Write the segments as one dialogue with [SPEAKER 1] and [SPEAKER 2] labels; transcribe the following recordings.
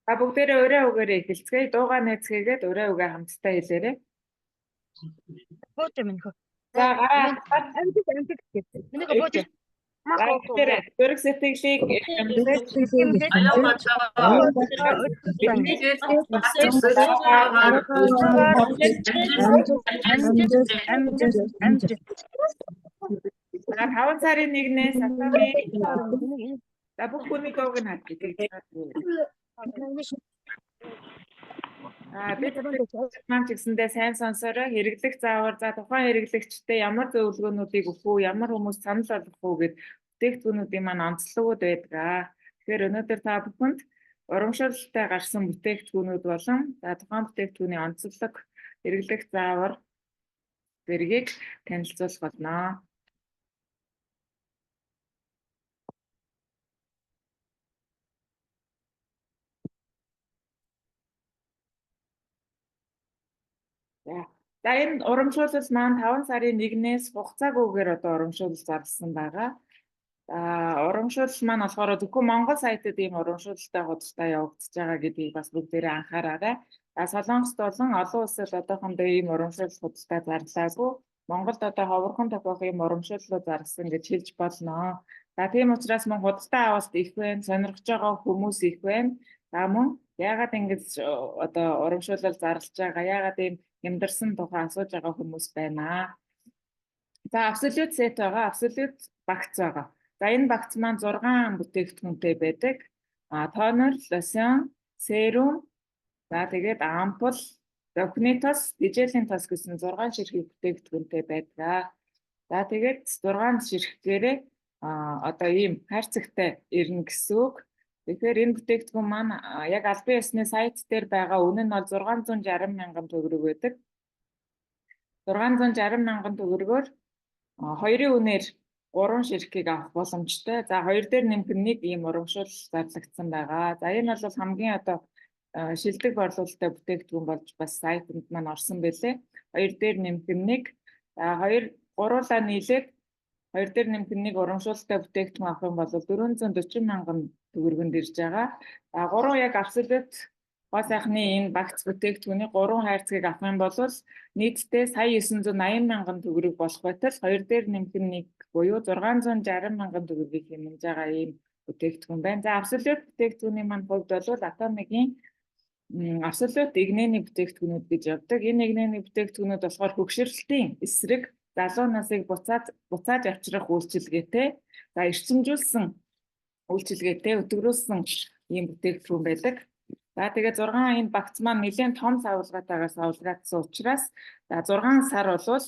[SPEAKER 1] Та бүгдээрээ өрөө үгээрээ эхэлцгээе. Дуугаа нээцгээгээд өрөө үгээ хамтдаа хэлээрэй.
[SPEAKER 2] Бууж минь хөө.
[SPEAKER 1] За гараа
[SPEAKER 2] Амжиг амжиг гэдэг. Миний бууж.
[SPEAKER 1] За бүгдээрээ зүрх сэтгэлийг эрхэмлэж
[SPEAKER 2] Амжиг амжиг амжиг.
[SPEAKER 1] За 5 сарын 1-ээс Атоми за бүх хүний дууг нь хад гэдэг. А бид маань ч гэсэндээ сайн сонсороо хэрэглэх заавар за тухайн хэрэглэгчтэй ямар зөвлөгөөнүүдийг өгөх үү, ямар хүмүүс санал болгох уу гэд бүтээгдэхүүнүүдийн маань онцлогуд байдаг. Тэгэхээр өнөөдөр та бүхэнд урамшуулалтай гарсан бүтээгдэхүүнүүд болон за тухайн бүтээгдэхүүний онцлог, хэрэглэх заавар зэргийг танилцуулах болно. За энэ урамшуулал маань 5 сарын 1-ээс хугацаагүйгээр одоо урамшуулал зарласан байгаа. За урамшуулал маань болохоор зөвхөн Монгол сайтад ийм урамшуулалтай худалдаа явагдаж байгаа гэдгийг бас бүгдээрээ анхаараарай. За Солонгост болон олон улсад одоохондоо ийм урамшуулал худалдаа зарлаагүй. Монголд одоо ховорхон тохиох ийм урамшууллууд зарласан гэж хэлж болно. За тийм учраас мөн худалдаа авалт их байна, сонирхож байгаа хүмүүс их байна. За мөн яагаад ингэж одоо урамшуулал зарлж байгаа, яагаад ийм хямдарсан тухай асууж байгаа хүмүүс байна. За абсолют сет байгаа, абсолют багц байгаа. За энэ багц маань 6 бүтээгдэхүүнтэй байдаг. А тонер, лосьон, серум, за тэгээд ампул, зохины тос, дижелийн тос гэсэн 6 ширхэг бүтээгдэхүүнтэй байдаг. За тэгээд 6 ширхгээрээ одоо ийм хайрцагтай ирнэ гэсэн үг. Тэгэхээр энэ бүтээгдэхүүн маань яг албан ёсны сайт дээр байгаа үнэ нь бол 660 мянган төгрөг байдаг. 660 мянган төгрөгөөр хоёрын үнээр 3 ширхгийг авах боломжтой. За хоёр дээр нэмэх нь нэг ийм урамшуул зарлагдсан байгаа. За энэ бол хамгийн одоо шилдэг борлуулалттай бүтээгдэхүүн болж бас сайтанд маань орсон байлээ. Хоёр дээр нэмэх нь нэг. За хоёр гуруулаа нийлээд хоёр дээр нэмэх нь нэг урамшуулалтай бүтээгдэхүүн авах юм бол 440 мянган төгрөгөнд ирж байгаа. За гурван яг абсолют гоо сайхны энэ багц бүтээгдэхүүний гурван хайрцгийг авах юм бол нийтдээ сая 980 мянган төгрөг болох байтал хоёр дээр нэмэх нь нэг буюу 660 мянган төгрөгийг хэмнэж байгаа ийм бүтээгдэхүүн байна. За абсолют бүтээгдэхүүний маань хувьд бол Атомигийн абсолют эгнээний бүтээгдэхүүнүүд гэж явдаг. Энэ эгнээний бүтээгдэхүүнүүд болохоор хөгшөрлөлтийн эсрэг залуу насыг буцааж авчрах үйлчилгээтэй, за эрчимжүүлсэн үйлчилгээтэй, өтгөрүүлсэн ийм бүтээгдэхүүн байдаг. За тэгээд 6 энэ багц маань нэлээд том савлгаатайгаар савлгаатсан учраас за 6 сар болвол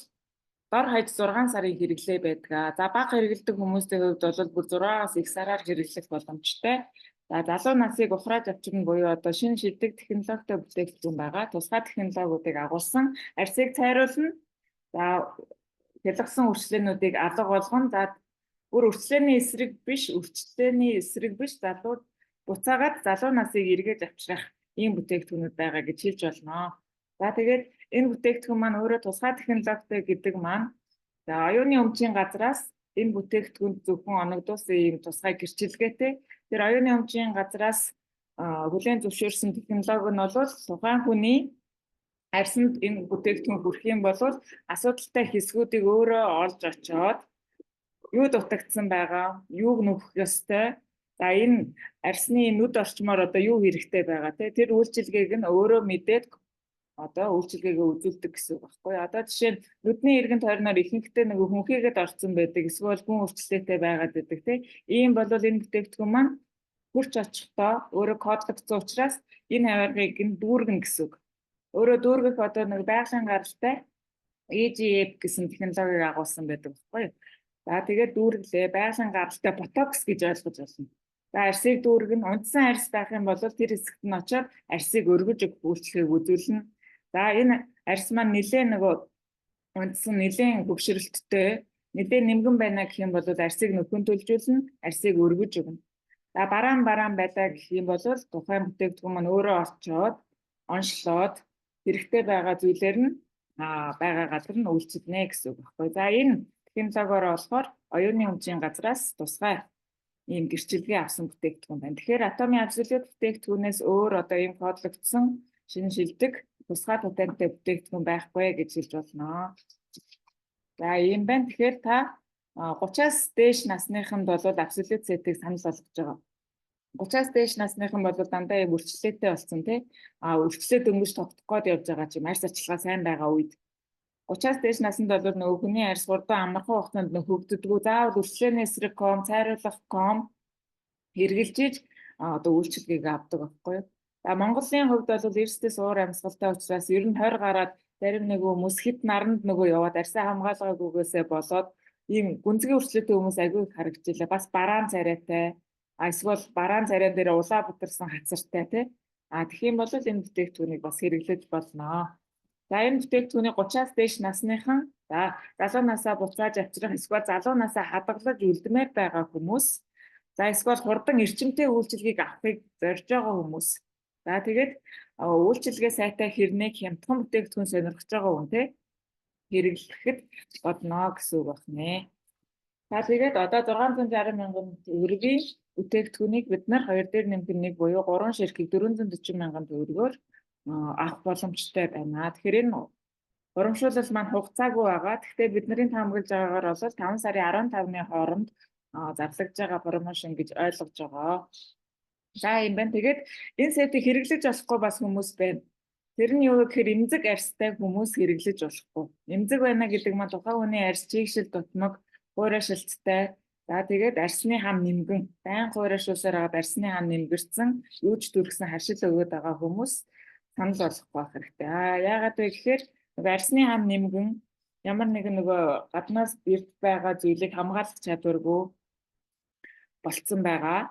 [SPEAKER 1] дор хаяж 6 сарын хэрэглээ байдаг. За бага хэрэглэдэг хүмүүсийн хувьд бол бүр 6-аас их сараар хэрэглэх боломжтой. За залуу насыг ухрааж авчирна буюу одоо шинэ шилдэг технологитой бүтээгдэхүүн байгаа. Тусгай технологиудыг агуулсан арьсыг цайруулна. За хялгасан үрчлээнүүдийг алга болгоно. За бүр үрчлээний эсрэг биш, үрчлээний эсрэг биш залуу буцаагаад залуу насыг эргэж авчрах ийм бүтээгдэхүүнүүд байгаа гэж хэлж болно. За тэгээд энэ бүтээгдэхүүн маань өөрөө тусгай технологитой гэдэг маань за оюуны өмчийн газраас энэ бүтээгдэхүүнд зөвхөн оногдуулсан ийм тусгай гэрчилгээтэй. Тэр оюуны өмчийн газраас хүлээн зөвшөөрсөн технологи нь бол тухайн хүний арьсанд энэ бүтээгдэхүүн хүрэх юм бол асуудалтай хэсгүүдийг өөрөө олж очиод юу дутагдсан байгаа, юуг нөхөх ёстой. За энэ арьсны нүд орчмоор одоо юу хэрэгтэй байгаа те тэр үйлчилгээг нь өөрөө мэдээд одоо үйлчилгээгээ үзүүлдэг гэсэн үг байхгүй. Одоо жишээ нь нүдний эргэн тойрноор ихэнхдээ нөгөө хүнхийгэд орцсон байдаг эсвэл гүн өвчлөлтэй байгаад байдаг те. Ийм бол энэ бүтээгдэхүүн маань хурц очихдоо өөрөө кодлогдсон учраас энэ авиргыг нь дүүргэнэ гэсэн үг. Өөрөө дүүргэх одоо нэг байгалийн гаралтай EGF гэсэн технологиг агуулсан байдаг байхгүй. За тэгээд дүүргэлээ байгалийн гаралтай ботокс гэж ойлгож байна. За арьсыг дүүргэн, унтсан арьс байх юм бол тэр хэсэгт нь очиод арьсыг өргөж өгөх үйлчлэгийг үзүүлнэ. За энэ арьс маань нэлээ нөгөө унтсан нэлээн хөвшрөлттэй, нэлээн нэмгэн байна гэх юм бол арьсыг нөхөн төлжүүлнэ, арьсыг өргөж өгнө. За бараан бараан байлаа гэх юм бол тухайн бүтээгдэхүүн маань өөрөө очиод онцлоод хэрэгтэй байгаа зүйлээр нь байгаа газар нь үйлчилнэ гэсэн үг байхгүй. За энэ технологиор болохоор оюуны өмчийн газраас тусгай Ийм гэрчилгээ авсан бүтээгдэхүүн байна. Тэгэхээр Атомын Absolute бүтээгдэхүүнээс өөр одоо ийм кодлогдсон шинэ шилдэг тусгай патенттай бүтээгдэхүүн байхгүй гэж хэлж болно. За, ийм байна. Тэгэхээр та 30-аас дээш насныханд бол Absolute set-ийг санал болгож байгаа. 30-аас дээш насныхан бол дандаа ийм үрчлээтэй болсон, тий. А үрчлээ дөнгөж тогтох гээд явж байгаа чинь арьс арчилгаа сайн байгаа үед 30-аас дээш наснд бол нөгөө хүний арьс хурдан, амархан хугацаанд нөхөгддөггүй. Заавал үрчлээний эсрэг ком, цайруулах ком хэрэглэж иж одоо үйлчилгээг авдаг байхгүй юу? За, Монголын хувьд бол эрсдэс уур амьсгалтай учраас ер нь 20 гараад зарим нэг хүмүүс хэт наранд нөгөө яваад арьсаа хамгаалгаагүйгээсээ болоод ийм гүнзгий үрчлээтэй хүмүүс айгүй их харагдчихлаа. Бас бараан царайтай, а эсвэл бараан царайн дээр улаа бутарсан хацартай, тий. А тэгэх юм бол энэ бүтээгдэхүүнийг бас хэрэглэж болно. За, энэ бүтээгдэхүүнийг 30-аас дээш насныхан, за, залуу насаа буцааж авчрах эсвэл залуу насаа хадгалж үлдмээр байгаа хүмүүс, за, эсвэл хурдан эрчимтэй үйлчилгээг авахыг зорж байгаа хүмүүс, за, тэгээд үйлчилгээ сайтай хэрнээ хямдхан бүтээгдэхүүн сонирхож байгаа хүн, тий, хэрэглэхэд бодно гэсэн үг байна. За, тэгээд одоо 660 мянган төгрөгийн бүтээгдэхүүнийг бид нар хоёр дээр нэмэх нэг буюу 3 ширхгийг 440 мянган төгрөгөөр авах боломжтой байна. Тэгэхээр энэ урамшуулал маань хугацаагүй байгаа. Гэхдээ бидний таамаглаж байгаагаар бол 5 сарын 15-ны хооронд зарлагдж байгаа promotion гэж ойлгож байгаа. За, юм байна. Тэгээд энэ set-ийг хэрэглэж болохгүй бас хүмүүс байна. Тэр нь юу гэхээр эмзэг арьстай хүмүүс хэрэглэж болохгүй. Эмзэг байна гэдэг маань тухайн хүний арьс чийгшил дутмаг, хуурайшилттай. За, тэгээд арьсны хам нэмгэн, байн хуурайшуулсаар хагаад арьсны хам нэмгэрсэн, юу ч түрхсэн харшил өгөөд байгаа хүмүүс санал болгохгүй байх хэрэгтэй. Аа, яагаад вэ гэхээр нөгөө арьсны хам нэмгэн ямар нэгэн нөгөө гаднаас ирд байгаа зүйлийг хамгаалах чадваргүй болцсон байгаа.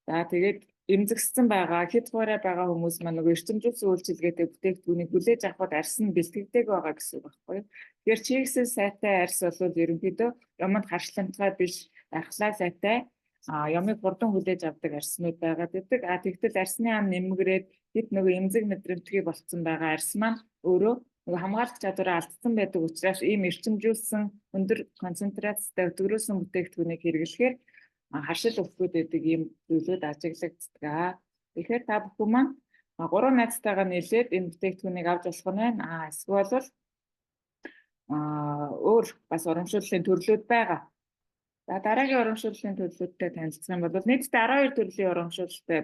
[SPEAKER 1] За, тэгээд эмзэгссэн байгаа, хэт хуурай байгаа хүмүүс маань нөгөө эрчимжүүлсэн үйлчилгээтэй бүтээгдэхүүнийг хүлээж авахад арьс нь бэлтгэдэг байгаа гэсэн үг байхгүй юу? Тэгэхээр чийгсэл сайтай арьс бол ерөнхийдөө юмд харшламтгай биш, архлаа сайтай, юмыг хурдан хүлээж авдаг арьснууд байгаад байдаг. А тэгтэл арьсны хам нэмгэрээд хэд нөгөө эмзэг мэдрэмтгий болцсон байгаа арьс маань өөрөө нөгөө хамгаалах чадвараа алдсан байдаг учраас ийм эрчимжүүлсэн, өндөр концентрацтай өтгөрүүлсэн бүтээгдэхүүнийг хэрэглэхээр харшил өгөхөд байдаг ийм зүйлүүд ажиглагддаг. Тэгэхээр та бүхэн маань гурван найзтайгаа нийлээд энэ бүтээгдэхүүнийг авч болох нь байна. А эсвэл бол өөр бас урамшууллын төрлүүд байгаа. За, дараагийн урамшууллын төрлүүдтэй танилцах юм бол нийтдээ 12 төрлийн урамшуулалтай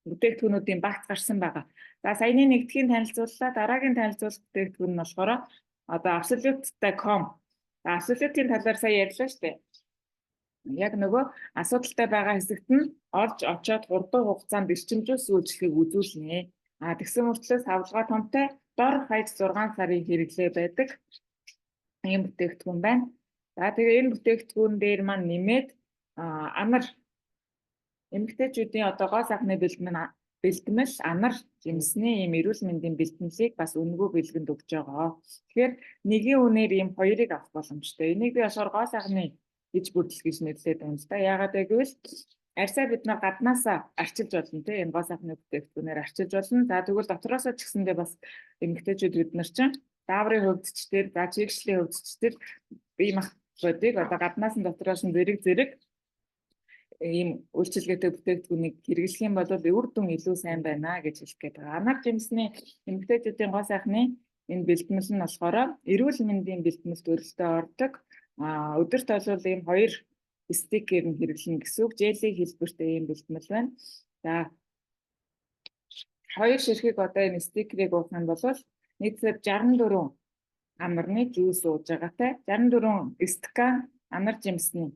[SPEAKER 1] бүтээгдэхүүнүүдийн багц гарсан байгаа. За, саяны нэгдэхийн танилцууллаа. Дараагийн танилцуулах бүтээгдэхүүн нь болохоор одоо Absolute.com. Absolute-ийн талаар сая ярьлаа шүү дээ. Яг нөгөө асуудалтай байгаа хэсэгт нь орж очоод хурдан хугацаанд эрчимжүүлсэн үйлчилгээг үзүүлнэ. А тэгсэн мөртлөө савлгаа томтой, дор хаяж 6 сарын хэрэглээ байдаг ийм бүтээгдэхүүн байна. За, тэгээ энэ бүтээгдэхүүн дээр маань нэмээд анар, эмэгтэйчүүдийн одоо гоо сайхны бэлтгэл, анар жимсний ийм эрүүл мэндийн бэлтгэлийг бас үнэгүй бэлгэнд өгч байгаа. Тэгэхээр нэгийн үнээр ийм хоёрыг авах боломжтой. Энийг би болохоор гоо сайхны иж бүрдэл гэж нэрлэдэг юм л да. Яагаад гэвэл арьсаа бид нар гаднаасаа арчилж болно, тийм, энэ гоо сайхны бүтээгдэхүүнээр арчилж болно. За, тэгвэл дотроосоо ч гэсэндээ бас эмэгтэйчүүд бид нар чинь дааврын хувьд ч тэр, за, чийгшлийн хувьд ч тэр бие махбодыг одоо гаднаас нь дотроос нь зэрэг зэрэг ийм үйлчилгээтэй бүтээгдэхүүнийг хэрэглэх юм бол үр дүн илүү сайн байна гэж хэлэх гээд байгаа. Анар жимсний эмэгтэйчүүдийн гоо сайхны энэ бэлтгэл нь болохоор эрүүл мэндийн бэлтгэл төрөлтөө ордог. А өдөрт бол ийм хоёр stick-ээр нь хэрэглэнэ гэсэн үг. Желийн хэлбэртэй ийм бэлтгэл байна. За, хоёр ширхэг одоо энэ sticker-ыг уух юм бол нийтдээ 64 анарны juice ууж байгаатай, 64 стакан анар жимсний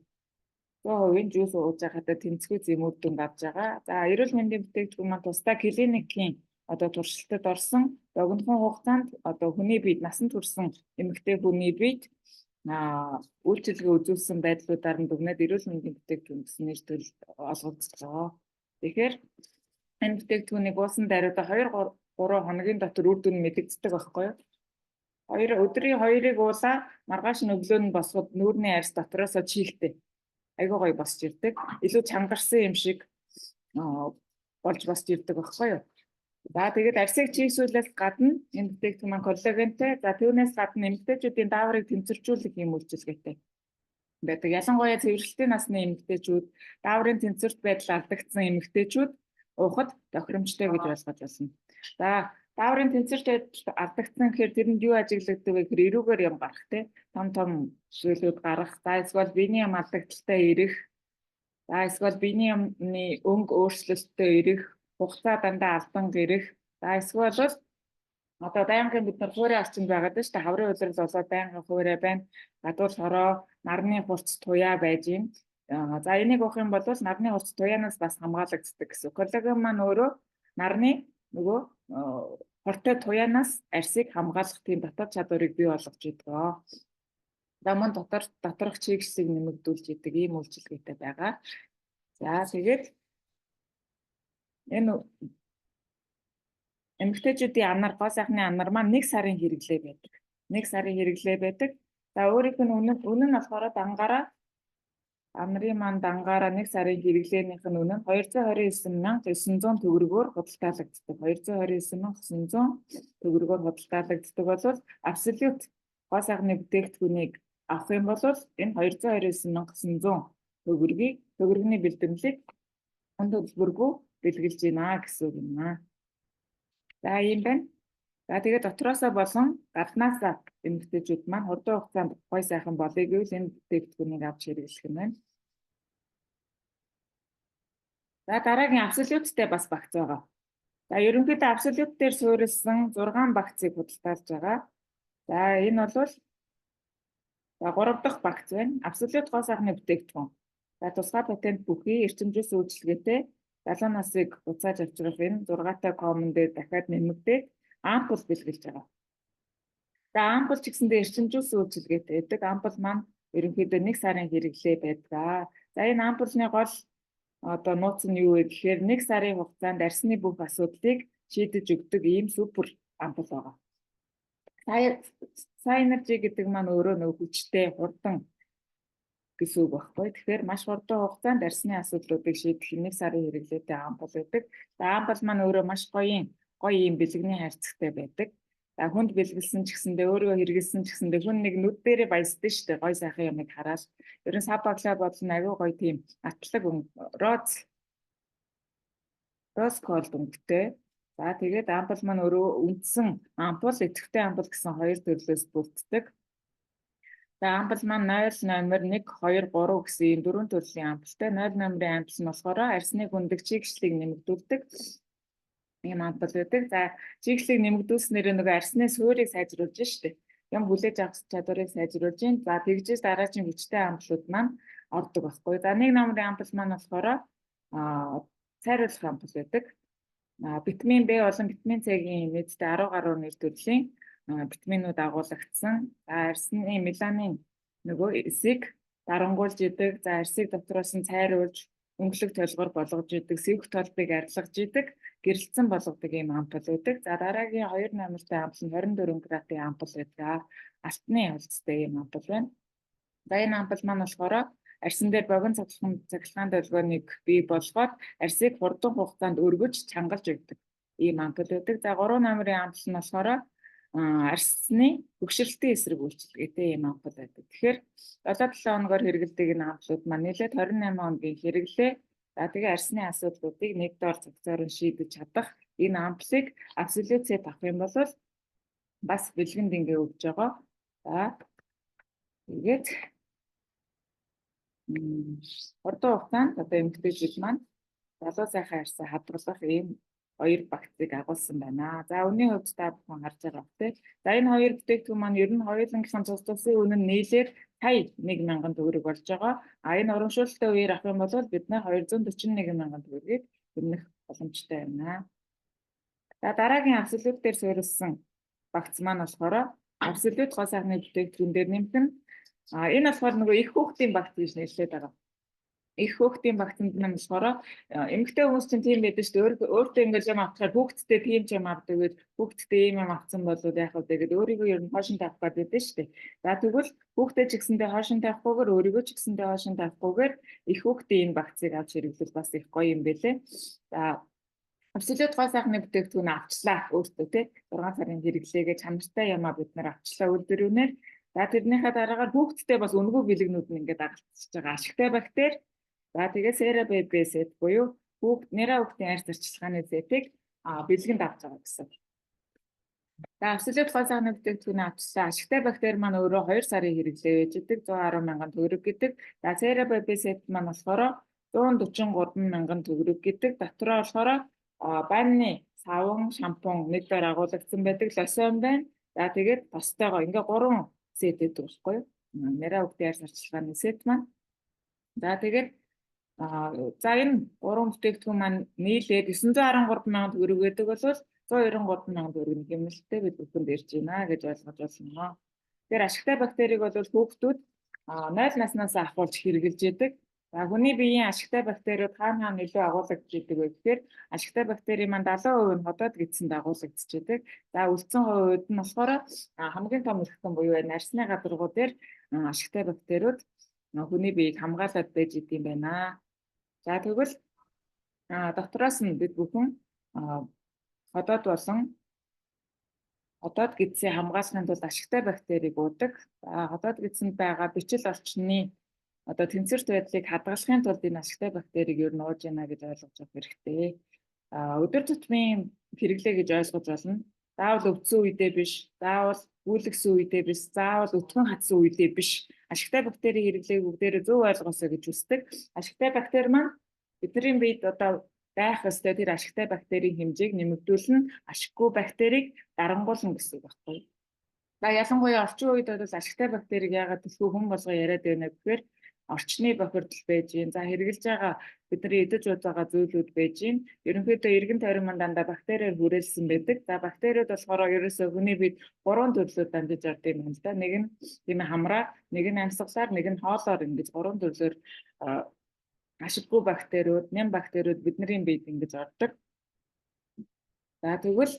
[SPEAKER 1] 100%-ийн juice ууж байгаатай тэнцвэр зэм үр дүнг авч байгаа. За, эрүүл мэндийн бүтээгдэхүүн маань тусдаа клиникийн одоо туршилтад орсон, богинохон хугацаанд одоо хүний биед, насанд хүрсэн эмэгтэй хүний биед үйлчилгээ үзүүлсэн байдлуудаар нь дүгнээд эрүүл мэндийн бүтээгдэхүүн гэсэн нэр төрөл олгогдсон. Тэгэхээр энэ бүтээгдэхүүнийг уусан даруйда 2 3 хоногийн дотор үр дүн мэдэгддэг байхгүй юу? Хоёр өдрийн хоёрыг уулаа, маргааш нь өглөө нь босоход нүүрний арьс дотроосоо чийгтэй. Айгүй гоё босч ирдэг. Илүү чангарсан юм шиг болж босч ирдэг байхгүй юу? За, тэгээд арьсыг чийгшүүлээс гадна энэ бүтээгдэхүүн маань коллагентэй. За, түүнээс гадна эмэгтэйчүүдийн дааврыг тэнцвэржүүлэх юм үйлчилгээтэй. байдаг. Ялангуяа цэвэрлэлтийн насны эмэгтэйчүүд, дааврын тэнцвэрт байдал алдагдсан эмэгтэйчүүд уухад тохиромжтой гэж ойлгож байна. За, дааврын тэнцвэрт байдал алдагдсан гэхээр тэрэнд юу ажиглагддаг вэ гэхээр эрүүгээр юм гарах те, том том зүйлүүд гарах. За, эсвэл биений ям алдагдaltaй ирэх. За, эсвэл биений ямны өнгө өөрчлөлттэй ирэх, хугацаа дандаа алдан гэрэх. За, эсвэл бол одоо байнгын бид нар хуурай орчинд байгаад байна шүү дээ. Хаврын улирал болоод байнгын хуурай байна. Гадуур хороо, нарны хурц туяа байж юм. За, энийг уух юм бол нарны хурц туяанаас бас хамгаалагддаг гэсэн. Коллаген маань өөрөө нарны нөгөө хортой туяанаас арьсыг хамгаалах тийм дотор чадварыг бий болгож идэг. За, мөн доторх чийгшлийг нэмэгдүүлж идэг ийм үйлчилгээтэй байгаа. За, тэгээд энэ эмэгтэйчүүдийн анар, гоо сайхны анар маань 1 сарын хэрэглээ байдаг. 1 сарын хэрэглээ байдаг. За, өөрийнх нь үнэ нь болохоор дангаараа анарын маань дангаараа 1 сарын хэрэглээнийх нь үнэ нь 229,900 төгрөгөөр худалдаалагддаг. 229,900 төгрөгөөр худалдаалагддаг бол абсолют гоо сайхны бүтээгдэхүүнийг авах юм бол энэ 229,900 төгрөгийн бэлтгэлийг үн төлбөргүй бэлгэлж байна гэсэн үг юм аа. За, ийм байна. За, тэгээд дотроосоо болон гаднаасаа эмэгтэйчүүд маань хурдан хугацаанд гой сайхан болъё гэвэл энэ бүтээгдэхүүнийг авч хэрэглэх юм байна. За, дараагийн абсолюттэй бас багц байгаа. За, ерөнхийдөө абсолют дээр суурилсан 6 багцыг худалдаалж байгаа. За, энэ бол 3 дахь багц байна. Абсолют гоо сайхны бүтээгдэхүүн. За, тусгай патент бүхий эрчимжүүлсэн үйлчилгээтэй залуу насыг буцааж авчрах энэ 6-тай common дээр дахиад нэмэгдээд ампул бэлгэлж байгаа. За, ампул ч гэсэндээ эрчимжүүлсэн үйлчилгээтэй байдаг. Ампул маань ерөнхийдөө 1 сарын хэрэглээ байдаг. За, энэ ампулны гол одоо нууц нь юу вэ гэхээр 1 сарын хугацаанд арьсны бүх асуудлыг шийдэж өгдөг ийм супер ампул байгаа. Synergy гэдэг маань өөрөө нөгөө хүчтэй, хурдан гэсэн үг байхгүй. Тэгэхээр маш хурдан хугацаанд арьсны асуудлуудыг шийдэх 1 сарын хэрэглээтэй ампул байдаг. За, ампул маань өөрөө маш гоё ийм бэлгэний хайрцагтай байдаг. За, хүнд бэлгэлсэн ч гэсэндээ, өөрөө хэрэгэлсэн ч гэсэндээ хүн нэг нүд дээрээ баясдаг шүү дээ. Гоё сайхан юмыг хараад. Ер нь сав баглаа бодлоо аягүй гоё тийм атлаг rose gold өнгөтэй. За, тэгээд ампул маань өөрөө үндсэн ампул, идэвхтэй ампул гэсэн хоёр төрлөөс бүрддэг. За, ампул маань 0 номер 1 2 3 гэсэн ийм дөрвөн төрлийн ампултай. 0 номерын ампул нь болохоор арьсны гүндэг чийгшлийг нэмэгдүүлдэг ийм ампул байдаг. За, чийгшлийг нэмэгдүүлснээр нөгөө арьсны суурийг сайжруулж штеп. Юм хүлээж авах чадварыг сайжруулж байна. За, тэгжээс дараагийн хүчтэй ампулууд маань ордог байхгүй. За, 1 номерын ампул маань болохоор цайруулах ампул байдаг. Витамин Б болон витамин С-ийн нийтдээ 10 гаруй нэр төрлийн витаминууд агуулгдсан. За, арьсны меланин нөгөө эсийг дарангуйлж идэг. За, арьсыг дотроос нь цайруулж өнгөлөг толгор болгож идэг, сэвх толбыг арилгаж идэг, гэрэлтсэн болгодог ийм ампул байдаг. За, дараагийн 2 номертой ампул нь 24 каратын ампул байдаг. Алтны хөлцтэй ийм ампул байна. За, энэ ампул маань болохоор арьсан дээр богино цахилгаан долгионыг бий болгоод арьсыг хурдан хугацаанд өргөж чангалж өгдөг ийм ампул байдаг. За, 3 номерын ампул нь болохоор арьсны бөкшрэлтийн эсрэг үйлчилгээтэй ийм ампул байдаг. Тэгэхээр 7-7 хоногоор хэрэглэдэг энэ ампулууд маань нийлээд 28 хоногийн хэрэглээ. За, тэгээ арьсны асуудлуудыг нэг дор цогцоор нь шийдэж чадах энэ ампулыг абсолют set авах юм бол бас бэлгэнд ингээ өгж байгаа. За, тэгээд хурдан хугацаанд одоо эмэгтэйчүүд маань залуу сайхан арьсаа хадгалах ийм хоёр багцыг агуулсан байна. За, үнийн хувьд та бүхэн харж байгаа бох тий. За, энэ хоёр бүтээгдэхүүн маань ер нь хоёулангийнхан цус цусын үнэ нь нийлээр сая 1000 төгрөг болж байгаа. А энэ урамшуулалтай үеэр авах юм бол бид нэ 241,000 төгрөгийг өмнөх боломжтой байна. За, дараагийн абсолют дээр суурилсан багц маань болохоор абсолют гоо сайхны бүтээгдэхүүн дээр нэмэх нь энэ болохоор нөгөө их хүүхдийн багц гэж нэрлэдэг байгаа. Их хөөхтийн багцанд нь болохоор эмэгтэй хүмүүс чинь тийм байдаг шүү дээ. Өөртөө ингэж юм авчихаар хүүхдтэй тийм ч юм авдаг гэж, хүүхдтэй ийм юм авсан бол яах вэ гэд өөрийгөө ер нь хоошин тавих гээд байдаг шүү дээ. За, тэгвэл хүүхдээ ч гэсэндээ хоошин тавихгүйгээр, өөрийгөө ч гэсэндээ хоошин тавихгүйгээр их хүүхдийн энэ багцыг авч хэрэглэл бас их гоё юм бэлээ. За, абсолют гоо сайхны бүтээгдэхүүн авчлаа өөртөө тий 6 сарын хэрэглээгээ чанартай юмаа бид нар авчлаа үйлдвэрүүнээр. За, тэрнийхээ дараагаар хүүхдтэй бас үнэгүй бэлэгнүүд нь ингээд дагалдчихж байгаа. Ашигтай бактери. За, тэгээ Cera Baby set буюу хүүхд нэраа хүүхдийн арьс арчилгааны set ийг бэлгэнд авч байгаа гэсэн. За, Absolute гоо сайхны бүтээгдэхүүний авчлаа. Ашигтай бактери маань өөрөө 2 сарын хэрэглээ байж идэг, 110 мянган төгрөг гэдэг. За, Cera Baby set маань болохоор 143 мянган төгрөг гэдэг. Дотроо болохоор ванны саван, шампунь нэг дор агуулгдсан байдаг, лосьон байна. За, тэгээд тостойгоо ингээ гурван set гэдэг байхгүй юу? Нэраа хүүхдийн арьс арчилгааны set маань. За, тэгээд за, энэ гурван бүтээгдэхүүн маань нийлээд 913 мянган төгрөг гэдэг бол 193 мянган төгрөгийн хэмнэлттэй бид бүхэнд ирж байна гэж ойлгож байна. Тэгэхээр ашигтай бактерийг бол хүүхдүүд 0 наснаас ахуулж хэрэглэж идэг. За, хүний биеийн ашигтай бактериуд хаана хаана илүү агуулгадж идэг вэ гэхээр ашигтай бактери маань 70% нь ходоод гэдсэнд агуулгадж идэг. За, үлдсэн хувьд нь болохоор хамгийн том эрхтэн буюу арьсны гадаргуу дээр ашигтай бактериуд хүний биеийг хамгаалаад байж идэм байна. За, тэгвэл дотроос нь бид бүхэн ходоод болон ходоод гэдсийг хамгаалахын тулд ашигтай бактерийг уудаг. За, ходоод гэдсэнд байгаа бичил орчны одоо тэнцвэрт байдлыг хадгалахын тулд энэ ашигтай бактерийг ер нь ууж байна гэж ойлгож авах хэрэгтэй. Өдөр тутмын хэрэглээ гэж ойлгож байна. Заавал өвдсөн үедээ биш, заавал гүйлгсэн үедээ биш, заавал өтгөн хатсан үедээ биш. Ашигтай бактерийн хэрэглээг бүгдээрээ зөв ойлгосоо гэж хүсдэг. Ашигтай бактери маань бидний биед одоо байх ёстой тэр ашигтай бактерийн хэмжээг нэмэгдүүлнэ, ашиггүй бактерийг дарангуулна гэсэн үг байхгүй юу? За, ялангуяа орчин үед бол ашигтай бактерийг яагаад төлхөө хүн болго яриад байна гэхээр орчны бохирдол байж гин. За, хэрэглэж байгаа, бидний идэж ууж байгаа зүйлүүд байж гин. Ерөнхийдөө эргэн тойрон маань дандаа бактериар хүрээлсэн байдаг. За, бактериуд болохоор ерөөсөө хүний биед гурван төрлөөр дамжиж ордог юм л да. Нэг нь тийм хамраа, нэг нь амьсгалаар, нэг нь хоолоор, ингэж гурван төрлөөр ашиггүй бактериуд, ням бактериуд бидний биед ингэж ордог. За, тэгвэл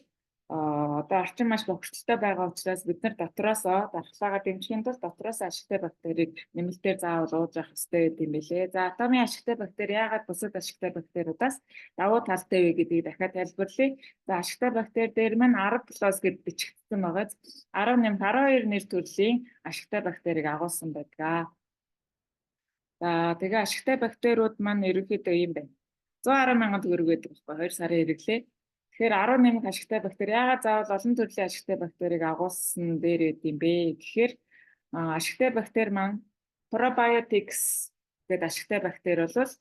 [SPEAKER 1] одоо орчин маш бохирдолтой байгаа учраас бид нар дотроосоо дархлаагаа дэмжихийн тулд дотроос ашигтай бактерийг нэмэлтээр заавал ууж явах ёстой гэдэг юм билээ. За, Атомын ашигтай бактери яагаад бусад ашигтай бактериудаас давуу талтай вэ гэдгийг дахиад тайлбарлая. За, ашигтай бактери дээр маань 10 plus гэд бичигдсэн байгаа. 10 нэмэх 12 нэр төрлийн ашигтай бактерийг агуулсан байдаг. За, тэгээ ашигтай бактериуд маань ерөнхийдөө ийм байна. 110 мянган төгрөг байдаг байхгүй, 2 сарын хэрэглээ. Тэгэхээр 10 нэмэх ашигтай бактери яагаад заавал олон төрлийн ашигтай бактерийг агуулсан дээр байд юм бэ гэхээр ашигтай бактери маань probiotics гэдэг ашигтай бактери бол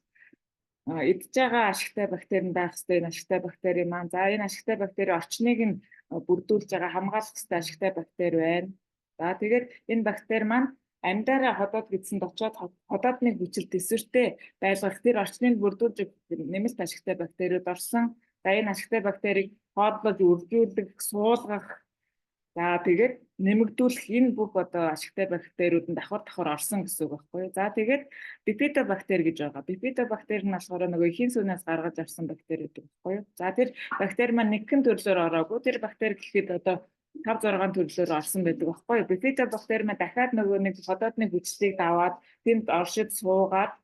[SPEAKER 1] идж байгаа ашигтай бактери нь байх ёстой, энэ ашигтай бактери маань. За, энэ ашигтай бактери орчныг нь бүрдүүлж байгаа, хамгаалах ёстой ашигтай бактери байна. За, тэгээд энэ бактери маань амьдаараа ходоод гэдсэнд очиод ходоодны хүчил төсвөртэй байлгах, тэр орчныг бүрдүүлж нэмэлт ашигтай бактериуд орсон. За, энэ ашигтай бактерийг хооллож үржүүлэх, суулгах, за, тэгээд нэмэгдүүлэх энэ бүх одоо ашигтай бактериуд нь давхар давхар орсон гэсэн үг байхгүй юу. За, тэгээд бифидобактери гэж байгаа. Бифидобактери нь болохоор нөгөө эхийн сүүнээс гаргаж авсан бактери гэдэг байхгүй юу. За, тэр бактери маань нэгэн төрлөөр ороогүй. Тэр бактери гэхэд одоо 5 6 төрлөөр орсон байдаг байхгүй юу. Бифидобактери маань дахиад нөгөө нэг ходоодны хүчлийг даваад, тэнд оршид суугаад,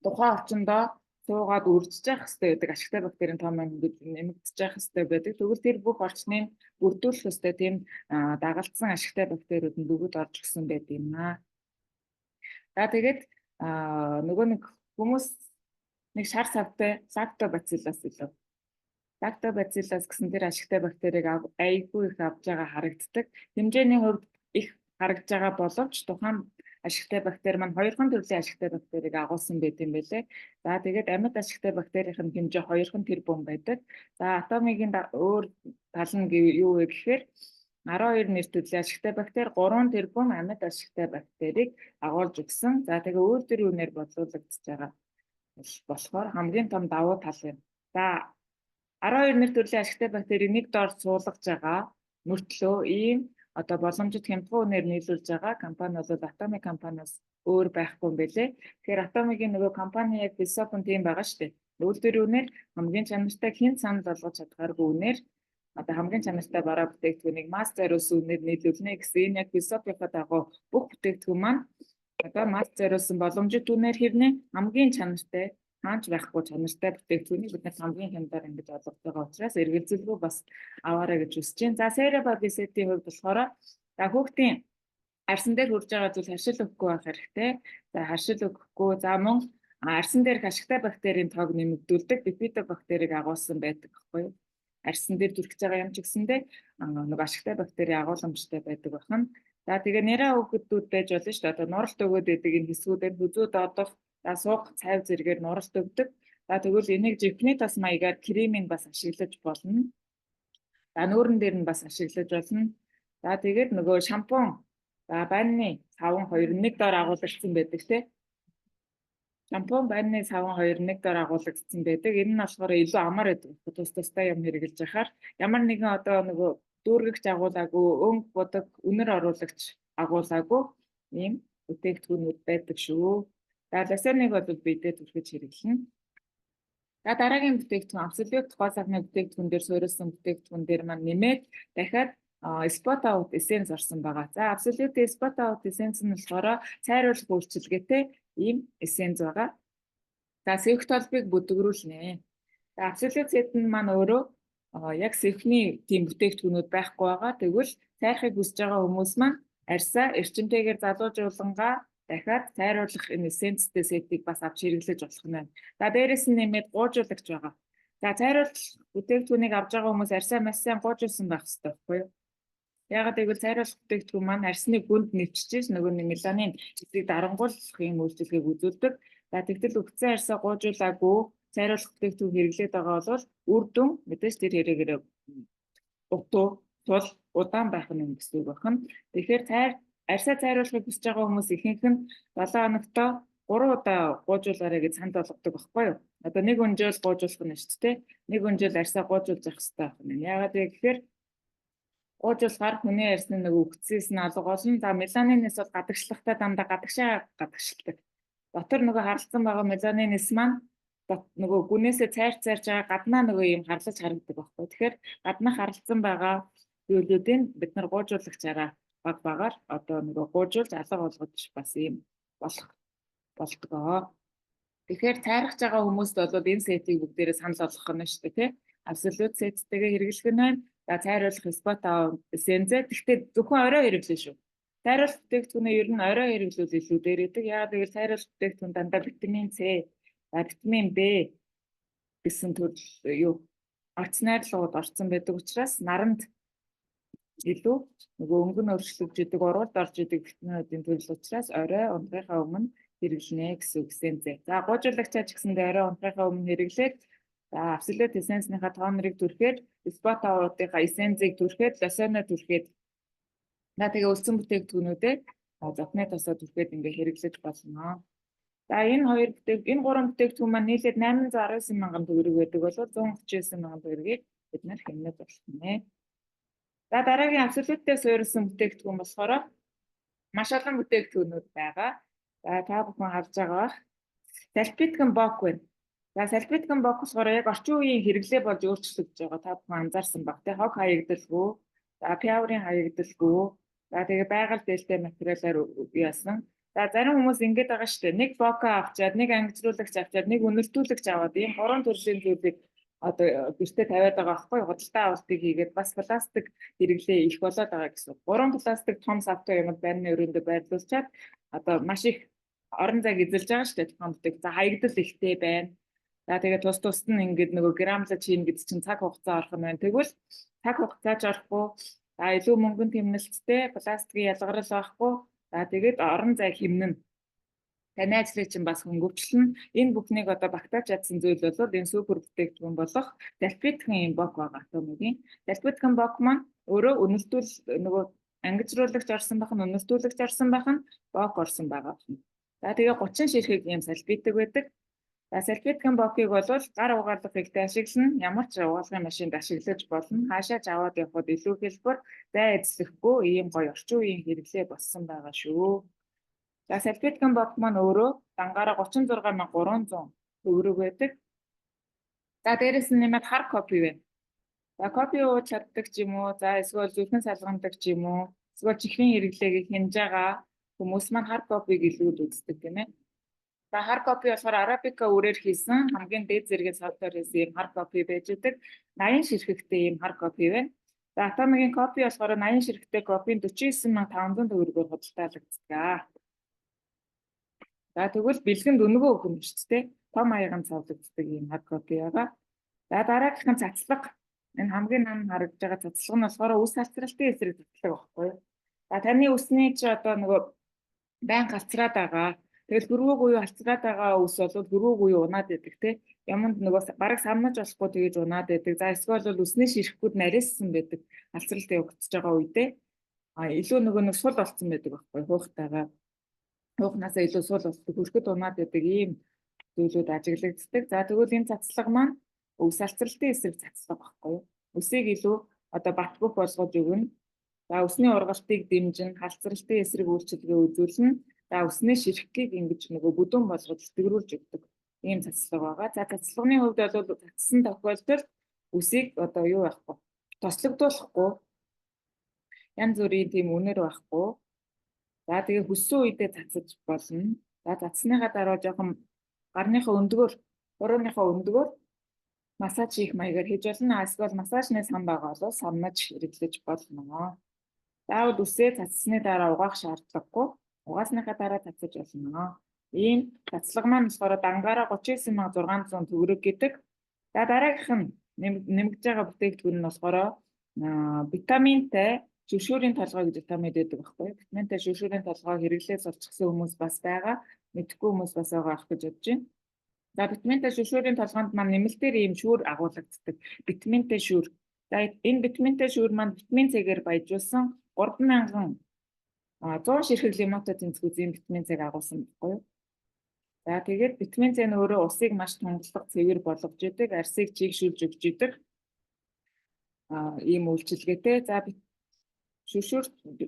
[SPEAKER 1] тухайн орчиндоо суугаад үржиж явах хэрэгтэй байдаг. Ашигтай бактерийн том ингэж нэмэгдэж явах хэрэгтэй байдаг. Тэгвэл тэр бүх орчныг бүрдүүлэх хэрэгтэй тийм дагалдсан ашигтай бактериуд нь бүгд орж өгсөн байд юм аа. За, тэгээд нөгөө нэг хүмүүс нэг шар савтай лактобациллус илүү. Лактобациллус гэсэн тэр ашигтай бактерийг айгүй их авч байгаа харагддаг. Хэмжээний хувьд их харагдж байгаа боловч тухайн ашигтай бактери маань хоёрхан төрлийн ашигтай бактерийг агуулсан байт юм байлээ. За, тэгээд амьд ашигтай бактерийн хэмжээ 2 тэрбум байдаг. За, Атомигийн өөр тал нь юу вэ гэхээр 12 нэр төрлийн ашигтай бактери, 3 тэрбум амьд ашигтай бактерийг агуулж өгсөн. За, тэгээ үйлдвэрийн үнээр бодлуулагдаж байгаа болохоор хамгийн том давуу тал юм. За, 12 нэр төрлийн ашигтай бактерийг нэг доор суулгаж байгаа мөртлөө ийм одоо боломжит хямдхан үнээр нийлүүлж байгаа компани бол Атомик компаниас өөр байхгүй юм билээ. Тэгэхээр Атомигийн нөгөө компани яг философи нь тийм байгаа шүү дээ. Үйлдвэрийн үнээр хамгийн чанартай, хэн санал болгож чадхааргүй үнээр одоо хамгийн чанартай бараа бүтээгдэхүүнийг масс зориулсан үнээр нийлүүлнэ гэсэн энэ яг философийнхаа дагуу бүх бүтээгдэхүүн маань одоо масс зориулсан боломжит үнээр хэрнээ хамгийн чанартай, хаач байхгүй чанартай бүтээгдэхүүнийг бид нар хамгийн хямдаар ингэж олгож байгаа учраас эргэлзэлгүй бас аваарай гэж хүсэж байна. За, Cera Baby set ийн хувьд болохоор за хүүхдийн Арьсан дээр хүрж байгаа зүйл харшил өгөхгүй байх хэрэгтэй. За, харшил өгөхгүй. За, мөн арьсан дээрх ашигтай бактерийн тоог нэмэгдүүлдэг бифидобактерийг агуулсан байдаг байхгүй юу? Арьсан дээр түрхэж байгаа юм ч гэсэндээ нэг ашигтай бактери агууламжтай байдаг байна. За, тэгээ нэраа хүүхдүүд байж болно шүү дээ. Одоо нуралт өгөөд байдаг энэ хэсгүүдээр хүзүү доодох, за, суух цайв зэрэгээр нуралт өгдөг. За, тэгвэл энийг жихний тас маягаар кремийг бас ашиглаж болно. За, нүүрэн дээр нь бас ашиглаж болно. За, тэгээд нөгөө шампунь, за, байны саван 2 1 дор агуулгдсан байдаг, тий. Шампунь, байны саван 2 1 дор агуулгдсан байдаг. Энэ нь болохоор илүү амар байдаг. Тус тустай юм хэрэглэж байхаар ямар нэгэн одоо нөгөө дүүргэгч агуулаагүй, өнгө будаг, үнэр оруулагч агуулаагүй ийм бүтээгдэхүүнүүд байдаг шүү. За, лосьоныг бол биедээ түрхэж хэрэглэнэ. За, дараагийн бүтээгдэхүүн Absolute гоо сайхны бүтээгдэхүүн дээр суурилсан бүтээгдэхүүн дээр маань нэмээд дахиад Spot Out Essence орсон байгаа. За, Absolute Spot Out Essence нь болохоор цайруулах үйлчилгээтэй ийм essence байгаа. За, сэвх толбыг бүдгэрүүлнэ. За, Absolute set нь маань өөрөө яг сэвхний тийм бүтээгдэхүүнүүд байхгүй байгаа. Тэгвэл цайрахыг хүсэж байгаа хүмүүс маань арьсаа эрчимтэйгээр залуужуулангаа дахиад цайруулах энэ essence тэй сетийг бас авч хэрэглэж болох нь байна. За, дээрэс нь нэмээд гуужуулагч байгаа. За, цайруулах бүтээгдэхүүнийг авч байгаа хүмүүс арьсаа маш сайн гуужуулсан байх хэрэгтэй байхгүй юу? Яагаад гэвэл цайруулах бүтээгдэхүүн маань арьсны гүнд нэвчиж нөгөө нэг меланин эсийг дарангуйлах юм үйлчилгээг үзүүлдэг. За, тэгтэл үхсэн арьсаа гуужуулаагүй цайруулах бүтээгдэхүүн хэрэглээд байгаа бол үр дүн мэдээж тэр хэрэгээрээ дутуу тул удаан байх нь юм гэсэн үг байна. Тэгэхээр арьсаа цайруулахыг хүсэж байгаа хүмүүс ихэнх нь 7 хоногтоо 3 удаа гуужуулаарай гэж санал болгодог байхгүй юу? Одоо нэг өнжөөл гуужуулах нь шүү дээ. Нэг өнжөөл арьсаа гуужуулж явах хэрэгтэй байх нь. Яагаад гэхээр гуужуулахаар хүний арьсны нөгөө үхсээс нь алга болно. За, меланинээс бол гадагшлахтаа дандаа гадагшаа гадагшилдаг. Дотор нөгөө харалцсан байгаа меланинээс маань нөгөө гүнээсээ цайр цайрч байгаа гаднаа нөгөө юм харлаж харагддаг байхгүй. Тэгэхээр гаднаа харалцсан байгаа зүйлүүдийг бид нар гуужуулагчаараа баг багаар одоо нөгөө гуужуулж алга болгож бас ийм болох болдгоо. Тэгэхээр цайрах байгаа хүмүүст бол энэ сетийг бүгдээрээ санал болгох нь шүү дээ, тий. Absolute сеттэйгээ хэрэглэх нь байна. За, цайруулах Spot Essence. Гэхдээ зөвхөн орой хэрэглэн шүү. Цайруулах бүтээгдэхүүнээ ер нь орой хэрэглүүл илүү дээр идэг. Яагаад гэвэл цайруулах бүтээгдэхүүн дандаа витамин С, витамин Б гэсэн төрөл юу орц найрлагууд орсон байдаг учраас наранд илүү нөгөө өнгө нь өөрчлөгдөж идэг, урвалд орж идэг витаминуудын төрөл учраас орой унтахынхаа өмнө хэрэглэнэ гэсэн үг эсензэ. За, гуужуулагчаа ч гэсэндээ орой унтахынхаа өмнө хэрэглээд, за, Absolute Essence-ийнхаа toner ыг түрхэд, Spot Out-ынхаа Essence-ийг түрхэд, лосьоно түрхэд, за, тэгээ үлдсэн бүтээгдэхүүнүүдээ зовхны тосоо түрхэд ингээ хэрэглэж болно. За, энэ хоёр энэ гурван бүтээгдэхүүн маань нийлээд 819 мянган төгрөг байдаг бол 139 мянган төгрөгийг бид нар хэмнэж болох нэ. За, дараагийн Absolute-тэй суурилсан бүтээгдэхүүн болохоор маш олон бүтээгдэхүүнүүд байгаа. За, та бүхэн харж байгаа бах. Салфеткэн бок байна. За, салфеткэн бок болохоор яг орчин үеийн хэрэглээ болж өөрчлөгдөж байгаа. Та бүхэн анзаарсан баг. Тэ, хог хаягдалгүй, за, пиаврын хаягдалгүй. За, тэгээ байгаль дээлтэй материалаар яасан. За, зарим хүмүүс ингэж байгаа шүү дээ. Нэг бока авчаад, нэг ангижруулагч авчаад, нэг үнэртүүлэгч аваад ийм гурван төрлийн зүйлийг одоо гэртээ тавиад байгаа байхгүй, худалдаа авалтыг хийгээд бас пластик хэрэглээ их болоод байгаа гэсэн. Гурван пластик том савтай юмд байрны өрөөндөө байрлуулчаад одоо маш их орон зайг эзэлж байгаа шүү дээ тухайн бүтээг. За, хаягдал ихтэй байна. За, тэгээд тус тусад нь ингээд нөгөө грамлаж хийн гэж чинь цаг хугацаа орох нь байна. Тэгвэл цаг хугацаач орохгүй, за, илүү мөнгөн тэмнэлттэй, пластикийн ялгарл байхгүй. За, тэгээд орон зай хэмнэн. Таны ажлыг чинь бас хөнгөвчлөн. Энэ бүхнийг одоо багтааж чадсан зүйл бол энэ супер бүтээгдэхүүн болох Далпиткэн юм бок байгаа. Томгийн Далпиткэн бок маань өөрөө үнэлтүүл нөгөө ангижруулагч орсон байх нь, үнэлтүүлэгч орсон байх нь, бок орсон байгаа байна. За, тэгээ 30 ширхэг ийм салбитаг байдаг. За, салфеткэн бокийг бол гар угаалгах хэрэгтэй ашиглана. Ямар ч угаалгын машинд ашиглаж болно. Хаашаа ч аваад явхад илүү хэлбэр, зай эзлэхгүй ийм гоё орчин үеийн хэрэглээ болсон байгаа шүү. За, салфеткэн бок маань өөрөө дангаараа 36,300 төгрөг байдаг. За, дээрэс нь нэмээд хар кофе байна. За, кофе ууж чаддаг ч юм уу, за, эсвэл зүрхэн салгандаг ч юм уу, эсвэл чихрийн хэрэглээг хянаж байгаа хүмүүс маань хар кофег илүү үздэг, тийм ээ. За, хар кофе болохоор арабика үрээр хийсэн хамгийн дээд зэргийн сортоор хийсэн ийм хар кофе байж байдаг. 80 ширхэгтэй ийм хар кофе байна. За Атомигийн кофе болохоор 80 ширхтээ кофеин 49500 төгрөгөөр худалдаалагддаг. За тэгвэл бэлгэнд үнэгүй өгөх юм шүү дээ. Том аяган цавлагддаг ийм hard copy байгаа. За дараагийнх нь цацлага. Энэ хамгийн нам харагдж байгаа цацлага нь болохоор үс алцралтын эсрэг цацлага байхгүй юу? За таны үсний чи одоо нөгөө байн галцраад байгаа. Тэгэл хөрвөөг буюу алцраад байгаа үс бол хөрвөөг буюу унаад байдаг те. Яманд нөгөө бараг самнаж болохгүй тэгэж унаад байдаг. За эсвэл бол үсний ширхгүүд нарийссан байдаг. Алцралт явагдаж байгаа үедээ а илүү нөгөө нэг сул болцсон байдаг байхгүй хуухтайгаа. Хуухнаасаа илүү сул болдог, хөрхөд унаад байдаг ийм зүйлүүд ажиглагддаг. За тэгвэл энэ цацлага маань өвс алцралтын эсрэг цацлага байхгүй юу? Үсийг илүү одоо батгөх болгож өгнө. За үсний ургалтыг дэмжинэ, халцралтын эсрэг үйлчилгээ үзүүлнэ. За үсний ширхгийг ингэж нөгөө бүдүүн болгож тэтгэрүүлж өгдөг ийм цацлага байгаа. За цацлагын хувьд бол цацсан тохиолдолд үсийг одоо юу байхгүй тослогдуулахгүй янз бүрийн тийм үнэр байхгүй. За тэгээ хүссэн үедээ цацаж болно. За цацсныхаа дараа жоохон гарныхаа өндгөөр, хурууныхаа өндгөөр массаж хийх маягаар хийж болно. Эсвэл массажны сан байгаа бол самнаж хэрэглэж болно. Заавал үсээ цацсны дараа угаах шаардлагагүй. Угаасныхаа дараа цацаж болно. Ийм цацлага маань болохоор дангаараа 39600 төгрөг гэдэг. За дараагийнх нь нэмэгдэж байгаа бүтээгдэхүүн нь болохоор витаминтай шүршүүрийн толгой гэж витамин байдаг байхгүй юу? Витаминтай шүршүүрийн толгой хэрэглээ сурчсан хүмүүс бас байгаа. Мэдэхгүй хүмүүс бас байгаа ах гэж бодож байна. За витаминтай шүршүүрийн толгойд маань нэмэлтээр ийм шүүр агуулагддаг. Витаминтай шүүр. За энэ витаминтай шүүр маань витамин С-гээр баяжуулсан 3100 ширхэг лимотой тэнцвүү зэм витамин С-г агуулсан байхгүй юу? За тэгээд витамин С нь өөрөө усыг маш тунгалаг цэвэр болгож идэг, арсыг чийгшүүлж өгч идэг. Ийм үйлчилгээтэй. За шүршүүр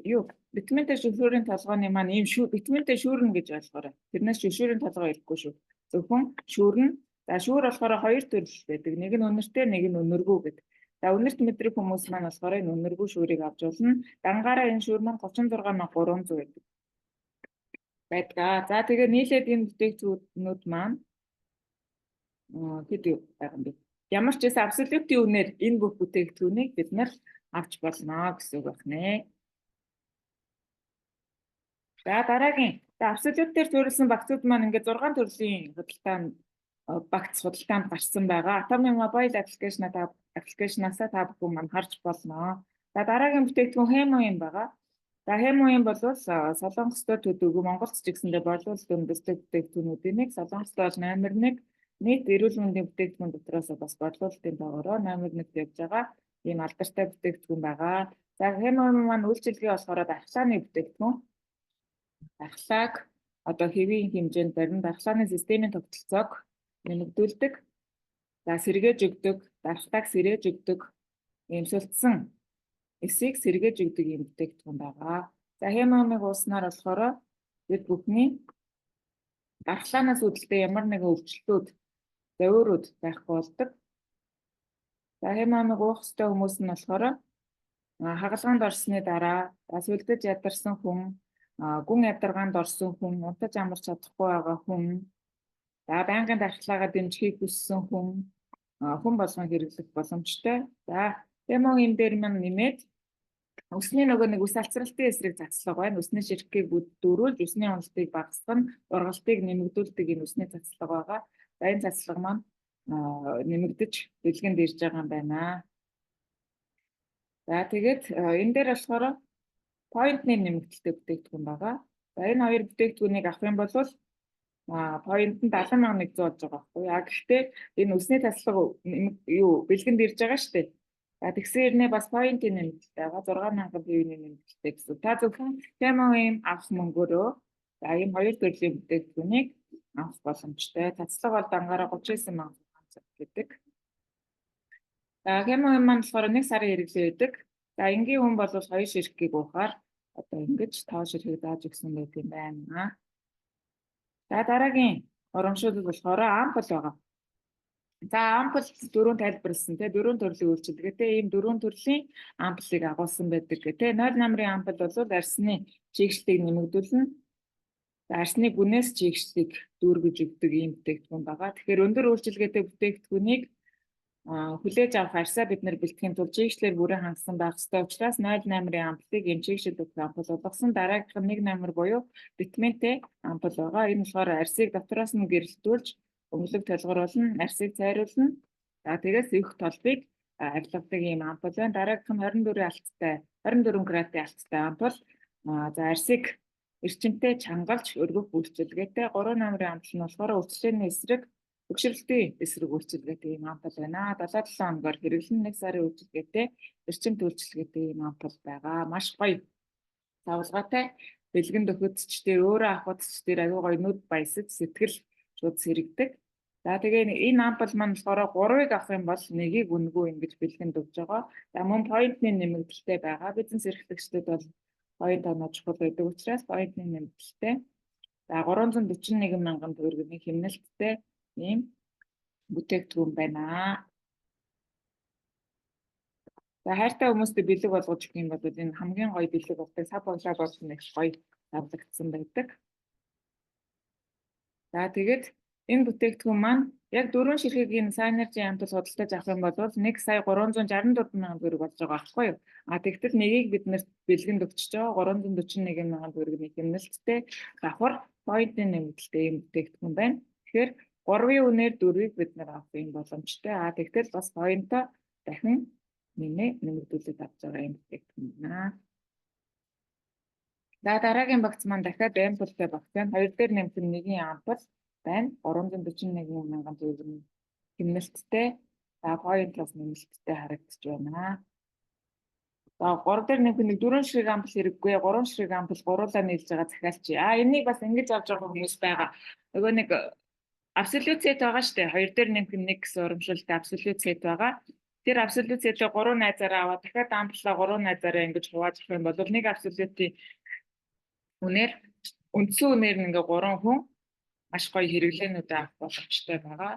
[SPEAKER 1] юу витаминтай шүршүүрийн толгойн маань ийм шүүр витаминтай шүүрнэ гэж ойлгоорой. Тэрнээс шүршүүрийн толгой ирэхгүй шүү. Зөвхөн шүүрнэ. За шүүр болохоор хоёр төрөл байдаг. Нэг нь үнэртэй, нэг нь үнэргүй гэдэг. За үнэрт мэдрэг хүмүүс маань болохоор энэ үнэргүй шүүрийг авч болно. Дангаараа энэ шүүр маань 36300 байдаг. Байдгаа. За тэгээ нийлээд энэ бүтээгдэхүүнүүд маань хэд байгаа юм бэ? Ямар ч байсан абсолютын үнээр энэ бүх бүтээгдэхүүнийг бид нар авч болно гэсэн үг байна. За дараагийн абсолют дээр суурилсан багцууд маань ингээд 6 төрлийн худалдаанд багц худалдаанд гарсан байгаа. Atomy mobile application-аас та бүхэн маань харж болно. За дараагийн бүтээгдэхүүн Хемоин байгаа. За Хемоин бол Солонгостой төдийгүй Монголд ч гэсэндээ борлуулалт өндөстэй бүтээгдэхүүнүүдийн нэг. Солонгостой бол номер 1, нийт эрүүл мэндийн бүтээгдэхүүн дотроос бас борлуулалтын тоогоороо номер 1-т явж байгаа ийм алдартай бүтээгдэхүүн байгаа. За Хемоин маань үйлчилгээ болохоор дархлааны бүтээгдэхүүн. Дархлааг одоо хэвийн хэмжээнд барин дархлааны системийн тогтолцоог нэмэгдүүлдэг. За сэргээж өгдөг, дархлааг сэрээж өгдөг, ийм султсан эсийг сэргээж өгдөг ийм бүтээгдэхүүн байгаа. За хемомыг ууснаар болохоор бид бүхний дархлаанаас үүдэлтэй ямар нэгэн өвчлөлтүүд, зовиурууд байхгүй болдог. За хемомыг уух ёстой хүмүүс нь болохоор хагалгаанд орсны дараа сүлдэж ядарсан хүн, гүн ядаргаанд орсон хүн, унтаж амарч чадахгүй байгаа хүн, за байнгын дархлаагаа дэмжихийг хүссэн хүн, хүн болгон хэрэглэх боломжтой. За хемогийн дээр маань нэмээд үсний нөгөө нэг ус алцралтын эсрэг цацлага байна. Үсний ширхгийг дөрүүлж, үсний уналтыг багасгах нь, ургалтыг нэмэгдүүлдэг энэ үсний цацлага байгаа. За энэ цацлага маань нэмэгдэж бэлгэнд ирж байгаа юм байна. За тэгээд энэ дээр болохоор point-ны нэмэгдэлтэй бүтээгдэхүүн байгаа. За энэ хоёр бүтээгдэхүүнийг авах юм бол point нь 70,100 болж байгаа байхгүй юу? Гэхдээ энэ үсний таслага юу бэлгэнд ирж байгаа шүү дээ. За тэгсэн хэрнээ бас point-ийн нэмэгдэлтэй байгаа. 6,000 PV-ний нэмэгдэлтэй гэсэн. Та зөвхөн Hemohim авах мөнгөөрөө за ийм хоёр төрлийн бүтээгдэхүүнийг авах боломжтой. Цацлага бол дангаараа 39,600 гэдэг. За Hemohim маань болохоор 1 сарын хэрэглээ байдаг. За энгийн хүн бол 2 ширхгийг уухаар одоо ингэж тоо ширхэг зааж өгсөн байх юм байна. За дараагийн урамшуулал болохоор ампул байгаа. За ампул дөрвөн тайлбарласан тий дөрвөн төрлийн үйлчилгээтэй ийм дөрвөн төрлийн ампулыг агуулсан байдаг гэх тий 0 номерын ампул бол арсны чийгшлийг нэмэгдүүлнэ. За арсны гүнээс чийгшлийг дүүргэж өгдөг ийм бүтээгдэхүүн байгаа. Тэгэхээр өндөр үйлчилгээтэй бүтээгдэхүүнийг Хүлээж авах арьсаа бид нэр бэлтгэхийн тулд чийгшлэр бүрэн хангасан байх ёстой учраас 0 номерын ампулыг ийм чийгшил өгөх ампул болгосон. Дараагийнх нь 1 номер буюу витаминтэй ампул байгаа. Энэ болохоор арьсыг дотроос нь гэрэлтүүлж өнгөлөг толгоруулна, арьсыг цайруулна. За, тэгээс их толбыг арилгадаг ийм ампул байна. Дараагийнх нь 24 алттай, 24 каратын алттай ампул. За, арьсыг эрчимтэй чангалж өргөх үйлчилгээтэй. 3 номерын ампул нь болохоор өвчлөөний эсрэг, бөкшөрлөлтийн эсрэг үйлчилгээтэй ийм ампул байна. 77 хоногоор хэрэглэн 1 сарын үйлчилгээтэй, эрчим үйлчилгээтэй ийм ампул байгаа. Маш гоё савлгаатай, бэлгэн дөхөд ч дээр, өөрөө авахд ч дээр аюу гоё нүд баясаж, сэтгэл шууд сэргэдэг. За, тэгээ энэ ампул маань болохоор 3-ыг авах юм бол нэгийг үнэгүй ингэж бэлгэнд өгж байгаа. За, мөн point ны нэмэгдэлтэй байгаа. Бизнес эрхлэгчдэд бол point оноо чухал байдаг учраас point ны нэмэгдэлтэй. За, 341 мянган төгрөгийн хэмнэлттэй ийм бүтээгдэхүүн байна. За, хайртай хүмүүстээ бэлэг болгож өгөх юм бол энэ хамгийн гоё бэлэг болдог. Сав боглоо болсон их гоё зарлагдсан байдаг. За, тэгээд энэ бүтээгдэхүүн маань яг дөрвөн ширхэг энэ Synergy амтал худалдаж авах юм бол 1 сая 364 мянган төгрөг болж байгаа байхгүй юу? А тэгтэл нэгийг бид нарт бэлгэнд өгчөж байгаа, 341 мянган төгрөгийн хэмнэлттэй, давхар point ын нэмэгдэлтэй ийм бүтээгдэхүүн байна. Тэгэхээр 3-ын үнээр 4-ийг бид нар авах юм боломжтой. А тэгтэл бас point оо дахин нэмэгдүүлээд авч байгаа юм бүтээгдэхүүн байна. За, дараагийн багц маань дахиад ампултай багц байна. Хоёр дээр нэмэх нь нэгэн ампул байна. 341 мянган төгрөгийн хэмнэлттэй. За, point бас нэмэлттэй харагдаж байна. За, 3 дээр нэмэх нэг дөрвөн ширхэг ампул хэрэггүй. 3 ширхэг ампул гуруулаа нийлж байгаа захиалч. А энийг бас ингэж авч байгаа хүмүүс байгаа. Нөгөө нэг absolute set байгаа шүү дээ. Хоёр дээр нэмэх нь нэг гэсэн урамшуултай absolute set байгаа. Тэр absolute set ээ гурван найзаараа аваад, дахиад амплаа гурван найзаараа ингэж хувааж авах юм бол нэг absolute-ийн үнээр, үндсэн үнээр нь ингээ гурван хүн маш гоё хэрэглээнүүд авах боломжтой байгаа.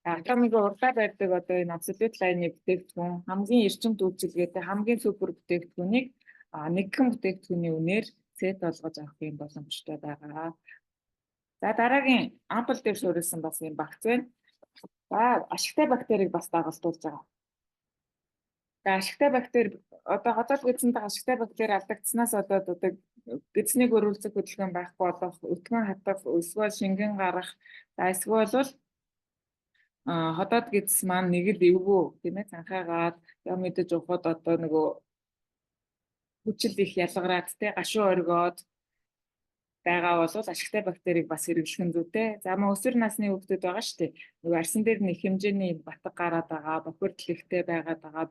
[SPEAKER 1] Атомыг урдаа барьдаг одоо энэ absolute line-ы бүтээгдэхүүн, хамгийн эрчим үйлчилгээтэй, хамгийн супер бүтээгдэхүүнийг нэгэн бүтээгдэхүүний үнээр set болгож авах юм боломжтой байгаа. За, дараагийн ампул дээр суурилсан бас юм багц байна. За, ашигтай бактерийг бас дагалдуулж байгаа. За, ашигтай бактери одоо ходоод гэдсэнд ашигтай бактери алдагдсанаас болоод одоо гэдснийг өрүүлцэх хөдөлгөөн байхгүй болох, өтгөн хатах, эсвэл шингэн гарах, за эсвэл бол ходоод гэдс маань нэг л эвгүй, тийм ээ, цанхаагаад юм идэж явахад одоо нөгөө хүчил их ялгараад те, гашуу оргиод байгаа бол ашигтай бактерийг бас хэрэглэх нь зүйтэй. За, мөн өсвөр насны хүүхдүүд байгаа шүү дээ. Нөгөө арьсан дээр нэг хэмжээний батга гараад байгаа, бохирдол ихтэй байгаад байгаа,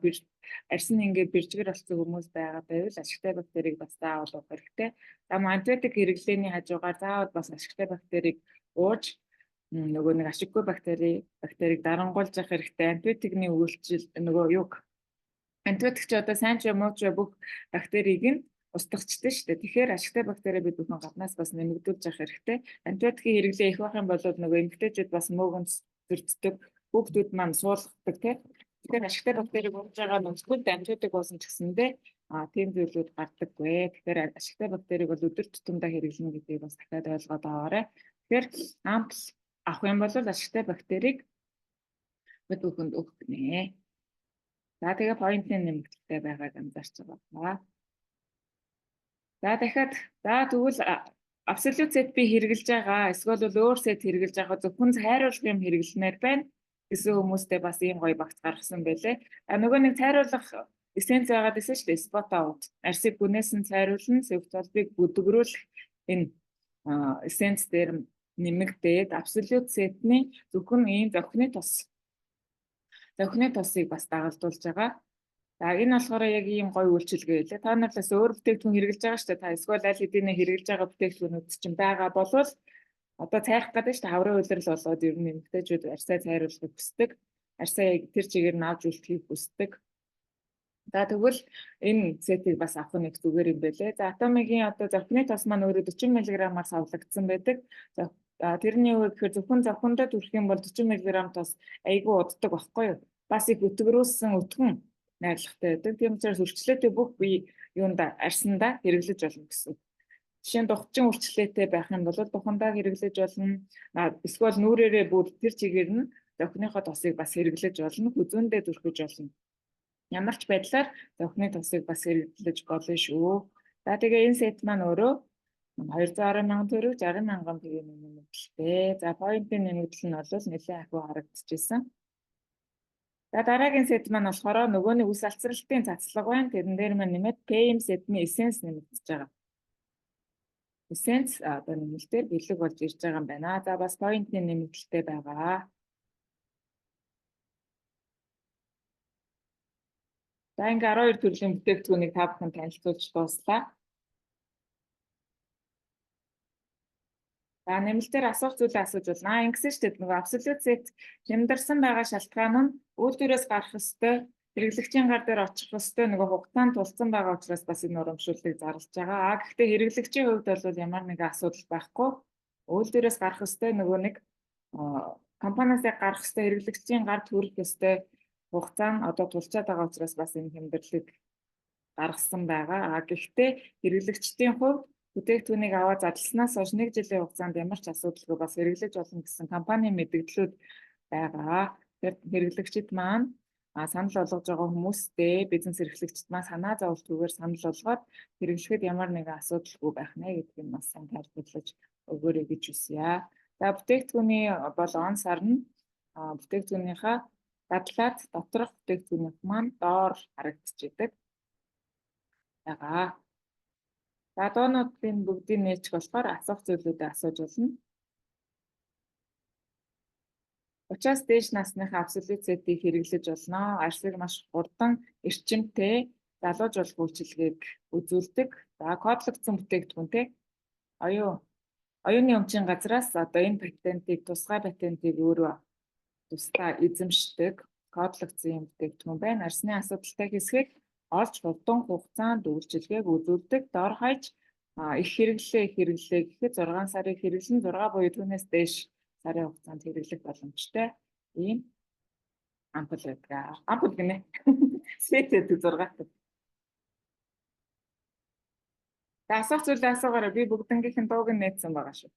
[SPEAKER 1] арьс нь ингээд бэржгэр болсон хүмүүс байгаа байвал ашигтай бактерийг бас заавал уух хэрэгтэй. За, мөн антибиотик хэрэглээний хажуугаар заавал бас ашигтай бактерийг ууж, нөгөө нэг ашиггүй бактерийг дарангуйлж явах хэрэгтэй. Антибиотикны үйлчил нөгөө юг антибиотик ч одоо сайн ч муу ч бүх бактерийг нь устгачдаг шүү дээ. Тэгэхээр ашигтай бактери бид бүхэн гаднаас бас нэмэгдүүлж явах хэрэгтэй. Антибиотикийн хэрэглээ их байх юм бол нөгөө эмэгтэйчүүд бас мөөгөн зөрддөг, хүүхдүүд маань суулгадаг тий. Тэгэхээр ашигтай бактерийг ууж байгаа нөхцөлд антибиотик уусан ч гэсэндээ тийм зүйлүүд гардаггүй. Тэгэхээр ашигтай бактерийг бол өдөр тутамдаа хэрэглэнэ гэдгийг бас дахиад ойлгоод аваарай. Тэгэхээр ампул авах юм бол ашигтай бактерийг бид бүхэнд өгөх гинэ. За, тэгээ point ын нэмэгдэлтэй байгааг анзаарч байгаа. За, дахиад, за тэгвэл absolute set би хэрэглэж байгаа, эсвэл бол өөр set хэрэглэж байгаа, зөвхөн цайруулах юм хэрэглэмээр байна гэсэн хүмүүстэй бас ийм гоё багц гаргасан байлээ. А нөгөө нэг цайруулах эссенц байгаад байсан шүү дээ. Spot out. Арьсыг гүнээс нь цайруулна, сэвх толбыг бүдгэрүүлэх энэ эссенц дээр нэмэгдээд absolute set-ний зөвхөн ийм зохины тос. Зохины тосыг бас дагалдуулж байгаа. За, энэ болохоор яг ийм гоё үйлчилгээ байлээ. Та нар бас өөр бүтээгдэхүүн хэрэглэж байгаа шүү дээ. Та эсвэл аль хэдийнэ хэрэглэж байгаа бүтээгдэхүүнүүд чинь байгаа болвол одоо цайрах гэдэг шүү дээ. Хаврын улирал болоод ер нь эмэгтэйчүүд арьсаа цайруулахыг хүсдэг. Арьсаа яг тэр чигээр нь авч үлдэхийг хүсдэг. За, тэгвэл энэ set ийг бас авах нь их зүгээр юм байлээ. За, Атомигийн одоо зохины тос маань өөрөө 40 мг-аар савлагдсан байдаг. За, тэрний юу гэхээр зөвхөн зохиндоо түрхэх юм бол 40 мг тос айгүй уддаг байхгүй юу? Бас их өтгөрөөсөн өтгөн найрлагатай байдаг. Тийм учраас үрчлээтэй бүх бие юунда, арьсандаа хэрэглэж болно гэсэн. Жишээ нь духчин үрчлээтэй байх юм бол духандаа хэрэглэж болно. Эсвэл нүүрээрээ бүр тэр чигээр нь зохиныхоо тосыг бас хэрэглэж болно, хүзүүндээ түрхэж болно. Ямар ч байдлаар зохины тосыг бас хэрэглэж болно шүү. За тэгээ энэ сет маань өөрөө 220 мянган төгрөг 60 мянган төгрөгийн нэмэгдэлтэй. За point-ын нэмэгдэл нь бол нэлээд ахиу харагдчихсан. За дараагийн сет маань болохоор нөгөөний үс алцралтын цацлага байна. Тэрэн дээр маань нэмээд PM сетний essence нэмэгдэж байгаа. Essence одоо нэмэлтээр бэлэг болж ирж байгаа юм байна. За бас point-ын нэмэгдэлтэй байгаа. За ингээ 12 төрлийн бүтээгдэхүүнийг та бүхэн танилцуулж дууслаа. За нэмэлтээр асуух зүйлээ асууж байна. Ингэсэн шүү дээ, нөгөө absolute set хямдарсан байгаа шалтгаан нь үйлдвэрээс гарах ёстой, хэрэглэгчийн гар дээр очих ёстой нөгөө хугацаанд тулцсан байгаа учраас бас энэ урамшууллыг зарлж байгаа. А гэхдээ хэрэглэгчийн хувьд бол ямар нэгэн асуудал байхгүй. Үйлдвэрээс гарах ёстой нөгөө нэг компаниас яг гарах ёстой, хэрэглэгчийн гарт хүрэх ёстой хугацаа нь одоо тулчаад байгаа учраас бас энэ хямдралыг гаргасан байгаа. А гэхдээ хэрэглэгчдийн хувьд бүтээгдэхүүнийг аваад задласнаас хойш 1 жилийн хугацаанд ямар ч асуудалгүй бас хэрэглэж болно гэсэн компанийн мэдээллүүд байгаа. Тэгэхээр хэрэглэгчид маань санал болгож байгаа хүмүүстэй бизнес эрхлэгчид маань санаа зовлтгүйгээр санал болгоод хэрэглэхэд ямар нэгэн асуудалгүй байх нэ гэдгийг бас сайн тайлбарлаж өгөөрэй гэж хүсье. За бүтээгдэхүүний бол он сар нь бүтээгдэхүүнийхээ дадлаад доторх бүтээгдэхүүнийх маань доор харагдчихэдэг байгаа. За доонуудын бүгдийг нээчих болохоор асуух зүйлүүдээ асууж болно. Учираас дээш насныхаа absolute set-ийг хэрэглэж болно. Арьсыг маш хурдан, эрчимтэй залуужуулах үйлчилгээг үзүүлдэг. За кодлогдсон бүтээгдэхүүн те. Оюуны өмчийн газраас одоо энэ патентыг, тусгай патентыг өөрөө тусдаа эзэмшдэг кодлогдсон юм бүтээгдэхүүн байна. Арьсны асуудалтай хэсгийг олж хурдан хугацаанд үйлчилгээг үзүүлдэг. Дор хаяж их хэрэглээ, их хэрэглээ гэхэд 6 сарын хэрэглэн 6 буюу түүнээс дээш сарын хугацаанд хэрэглэх боломжтой ийм ампул байдаг. Ампул гинэ. Сет гэдэг 6-тай. За асуух зүйлээ асуугаарай. Би бүгднгийнх нь дууг нь нээсэн байгаа шүү.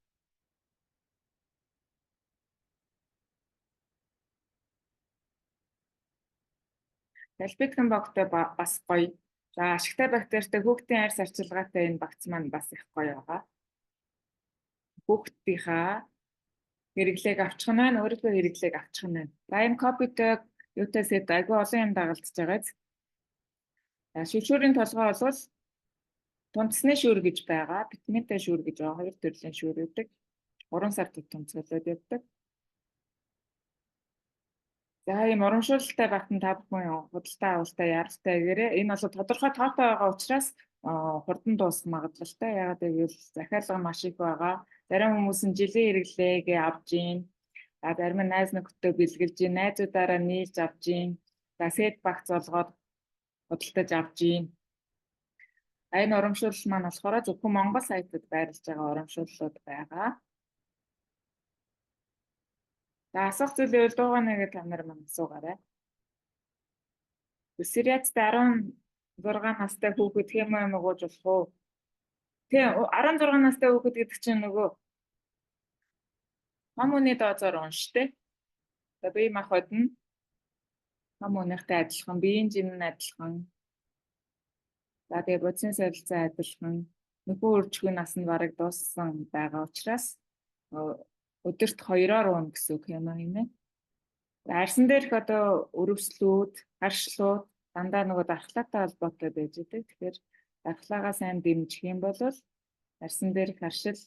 [SPEAKER 1] Талбитхэн богтой бас гоё. За ашигтай бактеритай хүүхдийн арьс арчилгаатай энэ багц маань бас их гоё байгаа. Хүүхдийнхаа хэрэглээг авчих нь байна, өөрийнхөө хэрэглээг авчих нь байна. За энэ копитой юутай сет айгүй олон юм дагалдаж байгаа. За шүлшүүрийн толгой бол тунцсны шүүр гэж байгаа, витаминтай шүүр гэж байгаа, хоёр төрлийн шүүр өгдөг. 3 сар тутамцгалаад явдаг. За ийм урамшуулалтай багтан та бүхэн худалдаа авалтаа яралтай гэрээ. Энэ бол тодорхой тоотой байгаа учраас хурдан дуусах магадлалтай. Яагаад гэвэл захиалга маш их байгаа. Зарим хүмүүс нь жилийн хэрэглээгээ авж гин. За зарим нь найз нөхдөд бэлгэлж гин, найзуудаараа нийлж авж гин. За сет багц болгоод худалдаж авж гин. Энэ урамшуулал маань болохоор зөвхөн Монгол сайтад байрлаж байгаа урамшууллууд байгаа. За асуух зүйл байвал дуугаа нэгэ та нар маань асуугаарай. Сириацтай 16 настай хүүхэд хемо юм ууж болох уу? Тийм, 16 настай хүүхэд гэдэг чинь нөгөө том хүний дозоор унштэй. За бие махбод нь том хүнийхтэй адилхан, биеийн жин нь адилхан. За тэгээ бодисын солилцоо адилхан. Нөхөн үржихгүй нас нь бараг дууссан байгаа учраас өдөрт 2-оор уuna гэсэн үг юм аа юм ээ. Арьсан дээрх одоо өрөвслүүд, харшлууд дандаа нөгөө дархлаатай холбоотой байж байгаа. Тэгэхээр дархлаагаа сайн дэмжих юм бол арьсан дээрх харшил,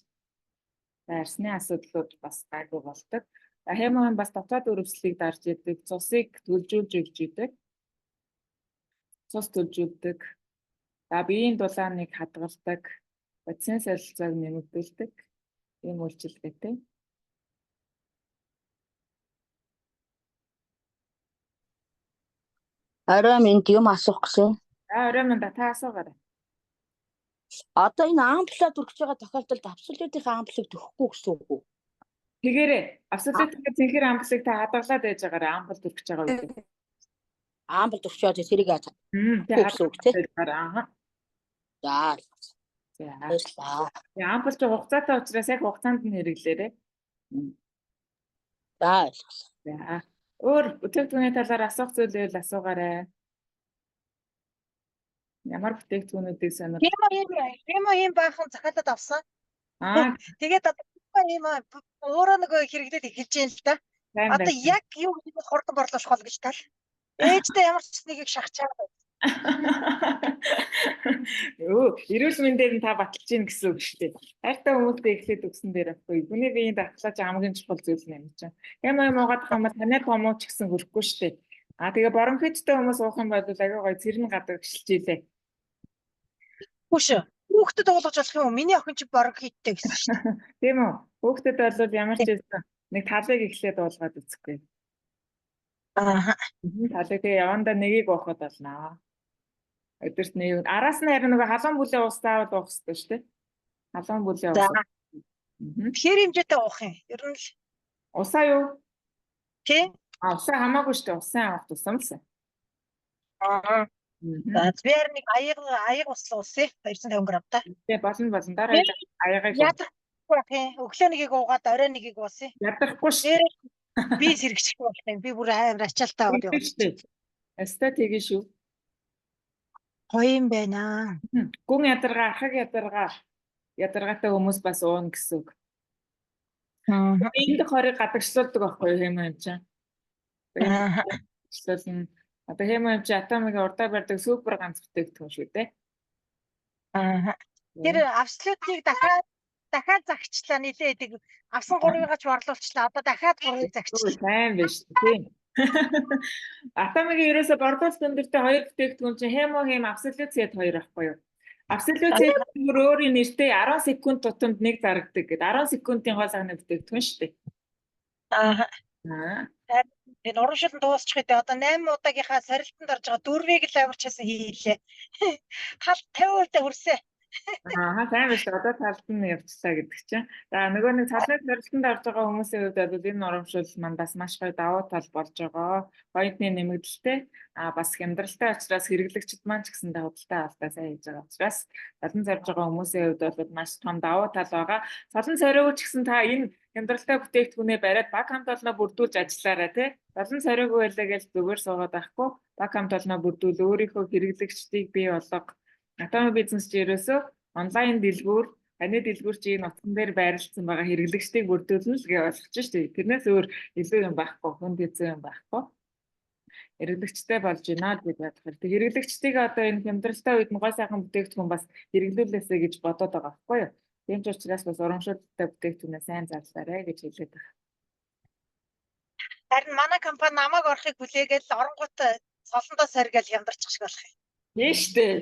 [SPEAKER 1] арьсны асуудлууд бас гайгүй болдог. Хемоген бас дотоод өрөвслийг дарж идэг, цусыг төлжүүлж өгч идэг. Цус төлжүүлдэг. За биеийн дулааныг хадгалдаг, бодисын солилцоог нэмэгдүүлдэг ийм үйлчилгээтэй.
[SPEAKER 3] Орой минь юм асуух гэсэн.
[SPEAKER 1] За орой минь та асуугаарай.
[SPEAKER 3] Одоо энэ амплаа түрхэж байгаа тохиолдолд абсолютийн амплыг төрөхгүй гэсэн үг үү?
[SPEAKER 1] Тэгээрээ абсолютийн цэнхэр амплыг та хадгалаад байж байгаарай, ампл түрхэж байгаа үед.
[SPEAKER 3] Ампл түрхэж байгаа тэрийг
[SPEAKER 1] Тэг
[SPEAKER 3] гэсэн үг тий.
[SPEAKER 1] Аа.
[SPEAKER 3] За.
[SPEAKER 1] За.
[SPEAKER 3] Баярлалаа.
[SPEAKER 1] Ампл чи хугацаатай учраас яг хугацаанд нь хэрэглээрэй.
[SPEAKER 3] За ойлголоо.
[SPEAKER 1] За. Өөр бүтээгдэхүүний талаар асуух зүйл байвал асуугаарай. Ямар бүтээгдэхүүнүүдийг сонир?
[SPEAKER 2] Хемо ийм баахан захиалаад авсан.
[SPEAKER 1] Аа,
[SPEAKER 2] Тэгээд одоо ийм өөрөө нөгөө хэрэглээд эхэлж байна л да.
[SPEAKER 1] сайн
[SPEAKER 2] Одоо
[SPEAKER 1] байна.
[SPEAKER 2] яг юу гэдэг нь хурдан борлуулах бол гэж тал. Ээжтэй ямар ч нэгийг шахачаа.
[SPEAKER 1] Өө, эрүүл мэндээр нь та баталж гин гэсэн үг шүү дээ. Хайртай хүмүүстэй эхлээд өгсөн дээр байхгүй. Хүний биеийн дархлаач хамгийн чухал зүйл нь юм чинь. Юм уугаад байгаа юм бол танай томуу ч гэсэн хөрөхгүй шүү дээ. Аа, тэгээ бронхиттэй хүмүүс уух юм бол аягүй гоё цэрэн гадагшилж илээ.
[SPEAKER 2] Хүүш. Хүүхдэд уулгаж болох юм уу? Миний охин чи бронхиттэй гэсэн шүү дээ.
[SPEAKER 1] Тийм үү? Хүүхдэд бол ямар ч байсан нэг талыг эхлээд уулгаад үзэхгүй.
[SPEAKER 2] Аа.
[SPEAKER 1] Талыг тэгээ явандаа нэгийг уухад болно. Өдөрт нэг. Араас нь харин нөгөө халуун бүлээ ус заавал уух хэрэгтэй шүү дээ. Халуун бүлээ ус.
[SPEAKER 2] За. Тэгэхээр хэмжээтэй уух юм. Ер нь л
[SPEAKER 1] Усаа юу?
[SPEAKER 2] тий.
[SPEAKER 1] А, усаа хамаагүй шүү дээ. Усан авах тусам л сайн.
[SPEAKER 2] Аа. За, би харин нэг аяга услаа усъя. 250 г та.
[SPEAKER 1] Тэгээ болно болно. Дараа аягааг
[SPEAKER 2] Ядрахгүй байх юм. Өглөө нэгийг уугаад орой нэгийг уусан.
[SPEAKER 1] ядрахгүй шүү.
[SPEAKER 2] Нэрээ би сэргчих болох юм. Би бүр амар ачаалтаа аваад явах.
[SPEAKER 1] Шүү дээ. Аста тэгээ шүү.
[SPEAKER 2] Гоё юм байна.
[SPEAKER 1] Гүн ядаргаа, архаг ядаргаа ядаргаатай хүмүүс бас уuna гэсэн үг.
[SPEAKER 2] Аа.
[SPEAKER 1] Энд хорыг гадагшлуулдаг байхгүй юу хэм юм чинь.
[SPEAKER 2] Аа.
[SPEAKER 1] Гадагшлуулна. Одоо хэм юм чи атомыг урдаа барьдаг супер ганц бүтээгдэхүүн шүү дээ.
[SPEAKER 2] Аа. Тэр абсолютыг дахиад загчлаа нилээдэг. Авсан гурвыгаа ч борлуулчлаа. Одоо дахиад гурвыг загчлаа.
[SPEAKER 1] Сайн биш тийм. Атомыг ерөөсө борлуулалт өндөртэй хоёр бүтээгдэхүүн чинь хемо хем абсолют сет хоёр байхгүй юу? Абсолют сет бүр өөрийн нэртэй 10 секунд тутамд нэг зарагдаг гэдэг. 10 секундын гол сагны бүтээгдэхүүн шүү дээ.
[SPEAKER 2] Аа.
[SPEAKER 1] Аа.
[SPEAKER 2] Энэ урамшуулан дуусчих үү. Одоо 8 удаагийнхаа сорилтонд орж байгаа дөрвийг л амар ч байсан хийлээ. Тал 50% хүрсээ.
[SPEAKER 1] Аа, сайн биш. Одоо талд нь явчлаа гэдэг чинь. За, нөгөө нэг цалны сорилтонд орж байгаа хүмүүсийн хувьд бол энэ урамшуул маань бас маш гоё давуу тал болж байгаа. Поинтны нэмэгдэлтэй, аа, бас хямдралтай учраас хэрэглэгчид маань ч гэсэн худалдаа авалтаа сайн хийж байгаа учраас цалин зорж байгаа хүмүүсийн хувьд бол маш том давуу тал байгаа. Цалин сориог ч гэсэн та энэ хямдралтай бүтээгдэхүүнээ бариад баг хамт олноо бүрдүүлж ажиллаарай тий. Цалин сориогүй байлаа гэж зүгээр суугаад байхгүй. Баг хамт олноо бүрдүүл, өөрийнхөө хэрэглэгчдийг бий болго. Атоми бизнес чи ерөөсөө онлайн дэлгүүр, таны дэлгүүр чи энэ утсан дээр байрлалсан байгаа хэрэглэгчдийг бүрдүүлнэ л гэж ойлгож шүү дээ. Тэрнээс өөр илүү юм байхгүй, хүнд хэцүү юм байхгүй. Хэрэглэгчтэй болж байна гэж бодох хэрэгтэй. Хэрэглэгчдийг одоо энэ хямдралтай үед нь гой сайхан бүтээгдэхүүн бас хэрэглүүлээсэй гэж бодоод байгаа байхгүй юу? Тийм ч учраас бас урамшуулалтай бүтээгдэхүүнээ сайн зарлаарай гэж хэлээд байгаа.
[SPEAKER 2] Харин манай компани намайг орохыг хүлээгээл оронгууд цолондоо сорьгээл хямдарчих шиг болох юм.
[SPEAKER 1] Тийм шүү дээ.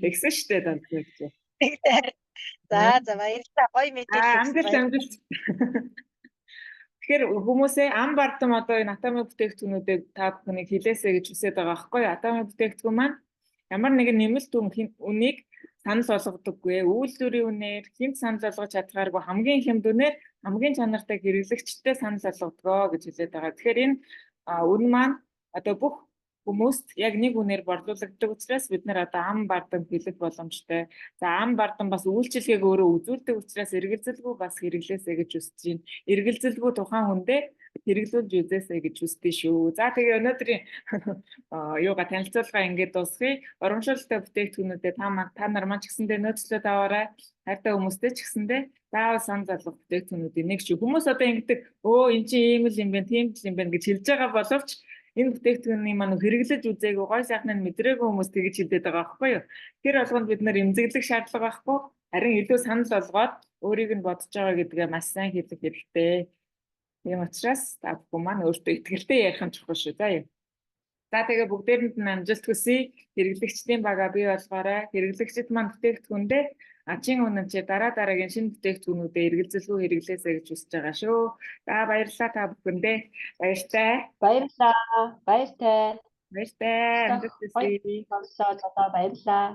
[SPEAKER 1] Тэгсэн шүү дээ дандаа гэж.
[SPEAKER 2] Тэгэхээр за за, баярлалаа. Гоё мэдээлэл.
[SPEAKER 1] Амжилт, амжилт. Тэгэхээр хүмүүсээ ам бардам одоо энэ атомын бүтээгдэхүүнүүдийг та бүхнийг хилээсэй гэж хүсэж байгаа байхгүй юу? Атомын бүтээгдэхүүн маань ямар нэгэн нэмэлт үнийг санал болгодоггүй. Үйлдвэрийн үнээр хэнд санал болгож чадхааргүй хамгийн хямд үнээр хамгийн чанартай хэрэглэгчтэй санал болгодгоо гэж хэлээд байгаа. Тэгэхээр энэ үн маань одоо бүх хүмүүст яг нэг үнээр борлуулагддаг учраас бид нар одоо ам бардам хэлэх боломжтой. За, ам бардам бас үйлчилгээг өөрөө үзүүлдэг учраас эргэлзэлгүй бас хэрэглээсэй гэж хүсэж байна. Эргэлзэлгүй тухайн хүндээ хэрэглүүлж үзээсэй гэж хүсдэг шүү. За, тэгээ өнөөдрийн юугаа танилцуулгаа ингээд дуусгая. Урамшуулалтай бүтээгдэхүүнүүдэд та нар маань ч гэсэндээ нөөцлөөд аваарай. Хайртай хүмүүстэй ч гэсэндээ заавал санал болгох бүтээгдэхүүнүүдийн нэг шүү. Хүмүүс одоо ингэдэг өө эн чинь ийм л юм байна, тийм л юм байна гэж хэлж байгаа боловч энэ бүтээгдэхүүний маань хэрэглэж үзээгүй, гой сайхныг мэдрээгүй хүмүүс тэгж хэлдэг байгаа байхгүй юу? Тэр болгонд бид нар эмзэглэх шаардлага байхгүй. Харин илүү санал болгоод өөрийг нь бодож байгаа гэдгээ маш сайн хэлэх хэрэгтэй. Тийм учраас та бүхэн маань өөртөө итгэлтэй ярих нь чухал шүү. За юу. За, тэгээ бүгдээрэнд нь амжилт хүсье. Хэрэглэгчдийн бага бий болгоорой. Хэрэглэгчид маань бүтээгдэхүүндээ ачин үнэмшээ дараа дараагийн шинэ бүтээгдэхүүнүүдээ эргэлзэлгүй хэрэглээсэй гэж хүсэж байгаа шүү. За, баярлалаа та бүхэндээ. Баяртай.
[SPEAKER 4] Баярлалаа. Баяртай.
[SPEAKER 1] Баяртай. Амжилт хүсье.
[SPEAKER 4] Сонслоо. Одоо баярлалаа.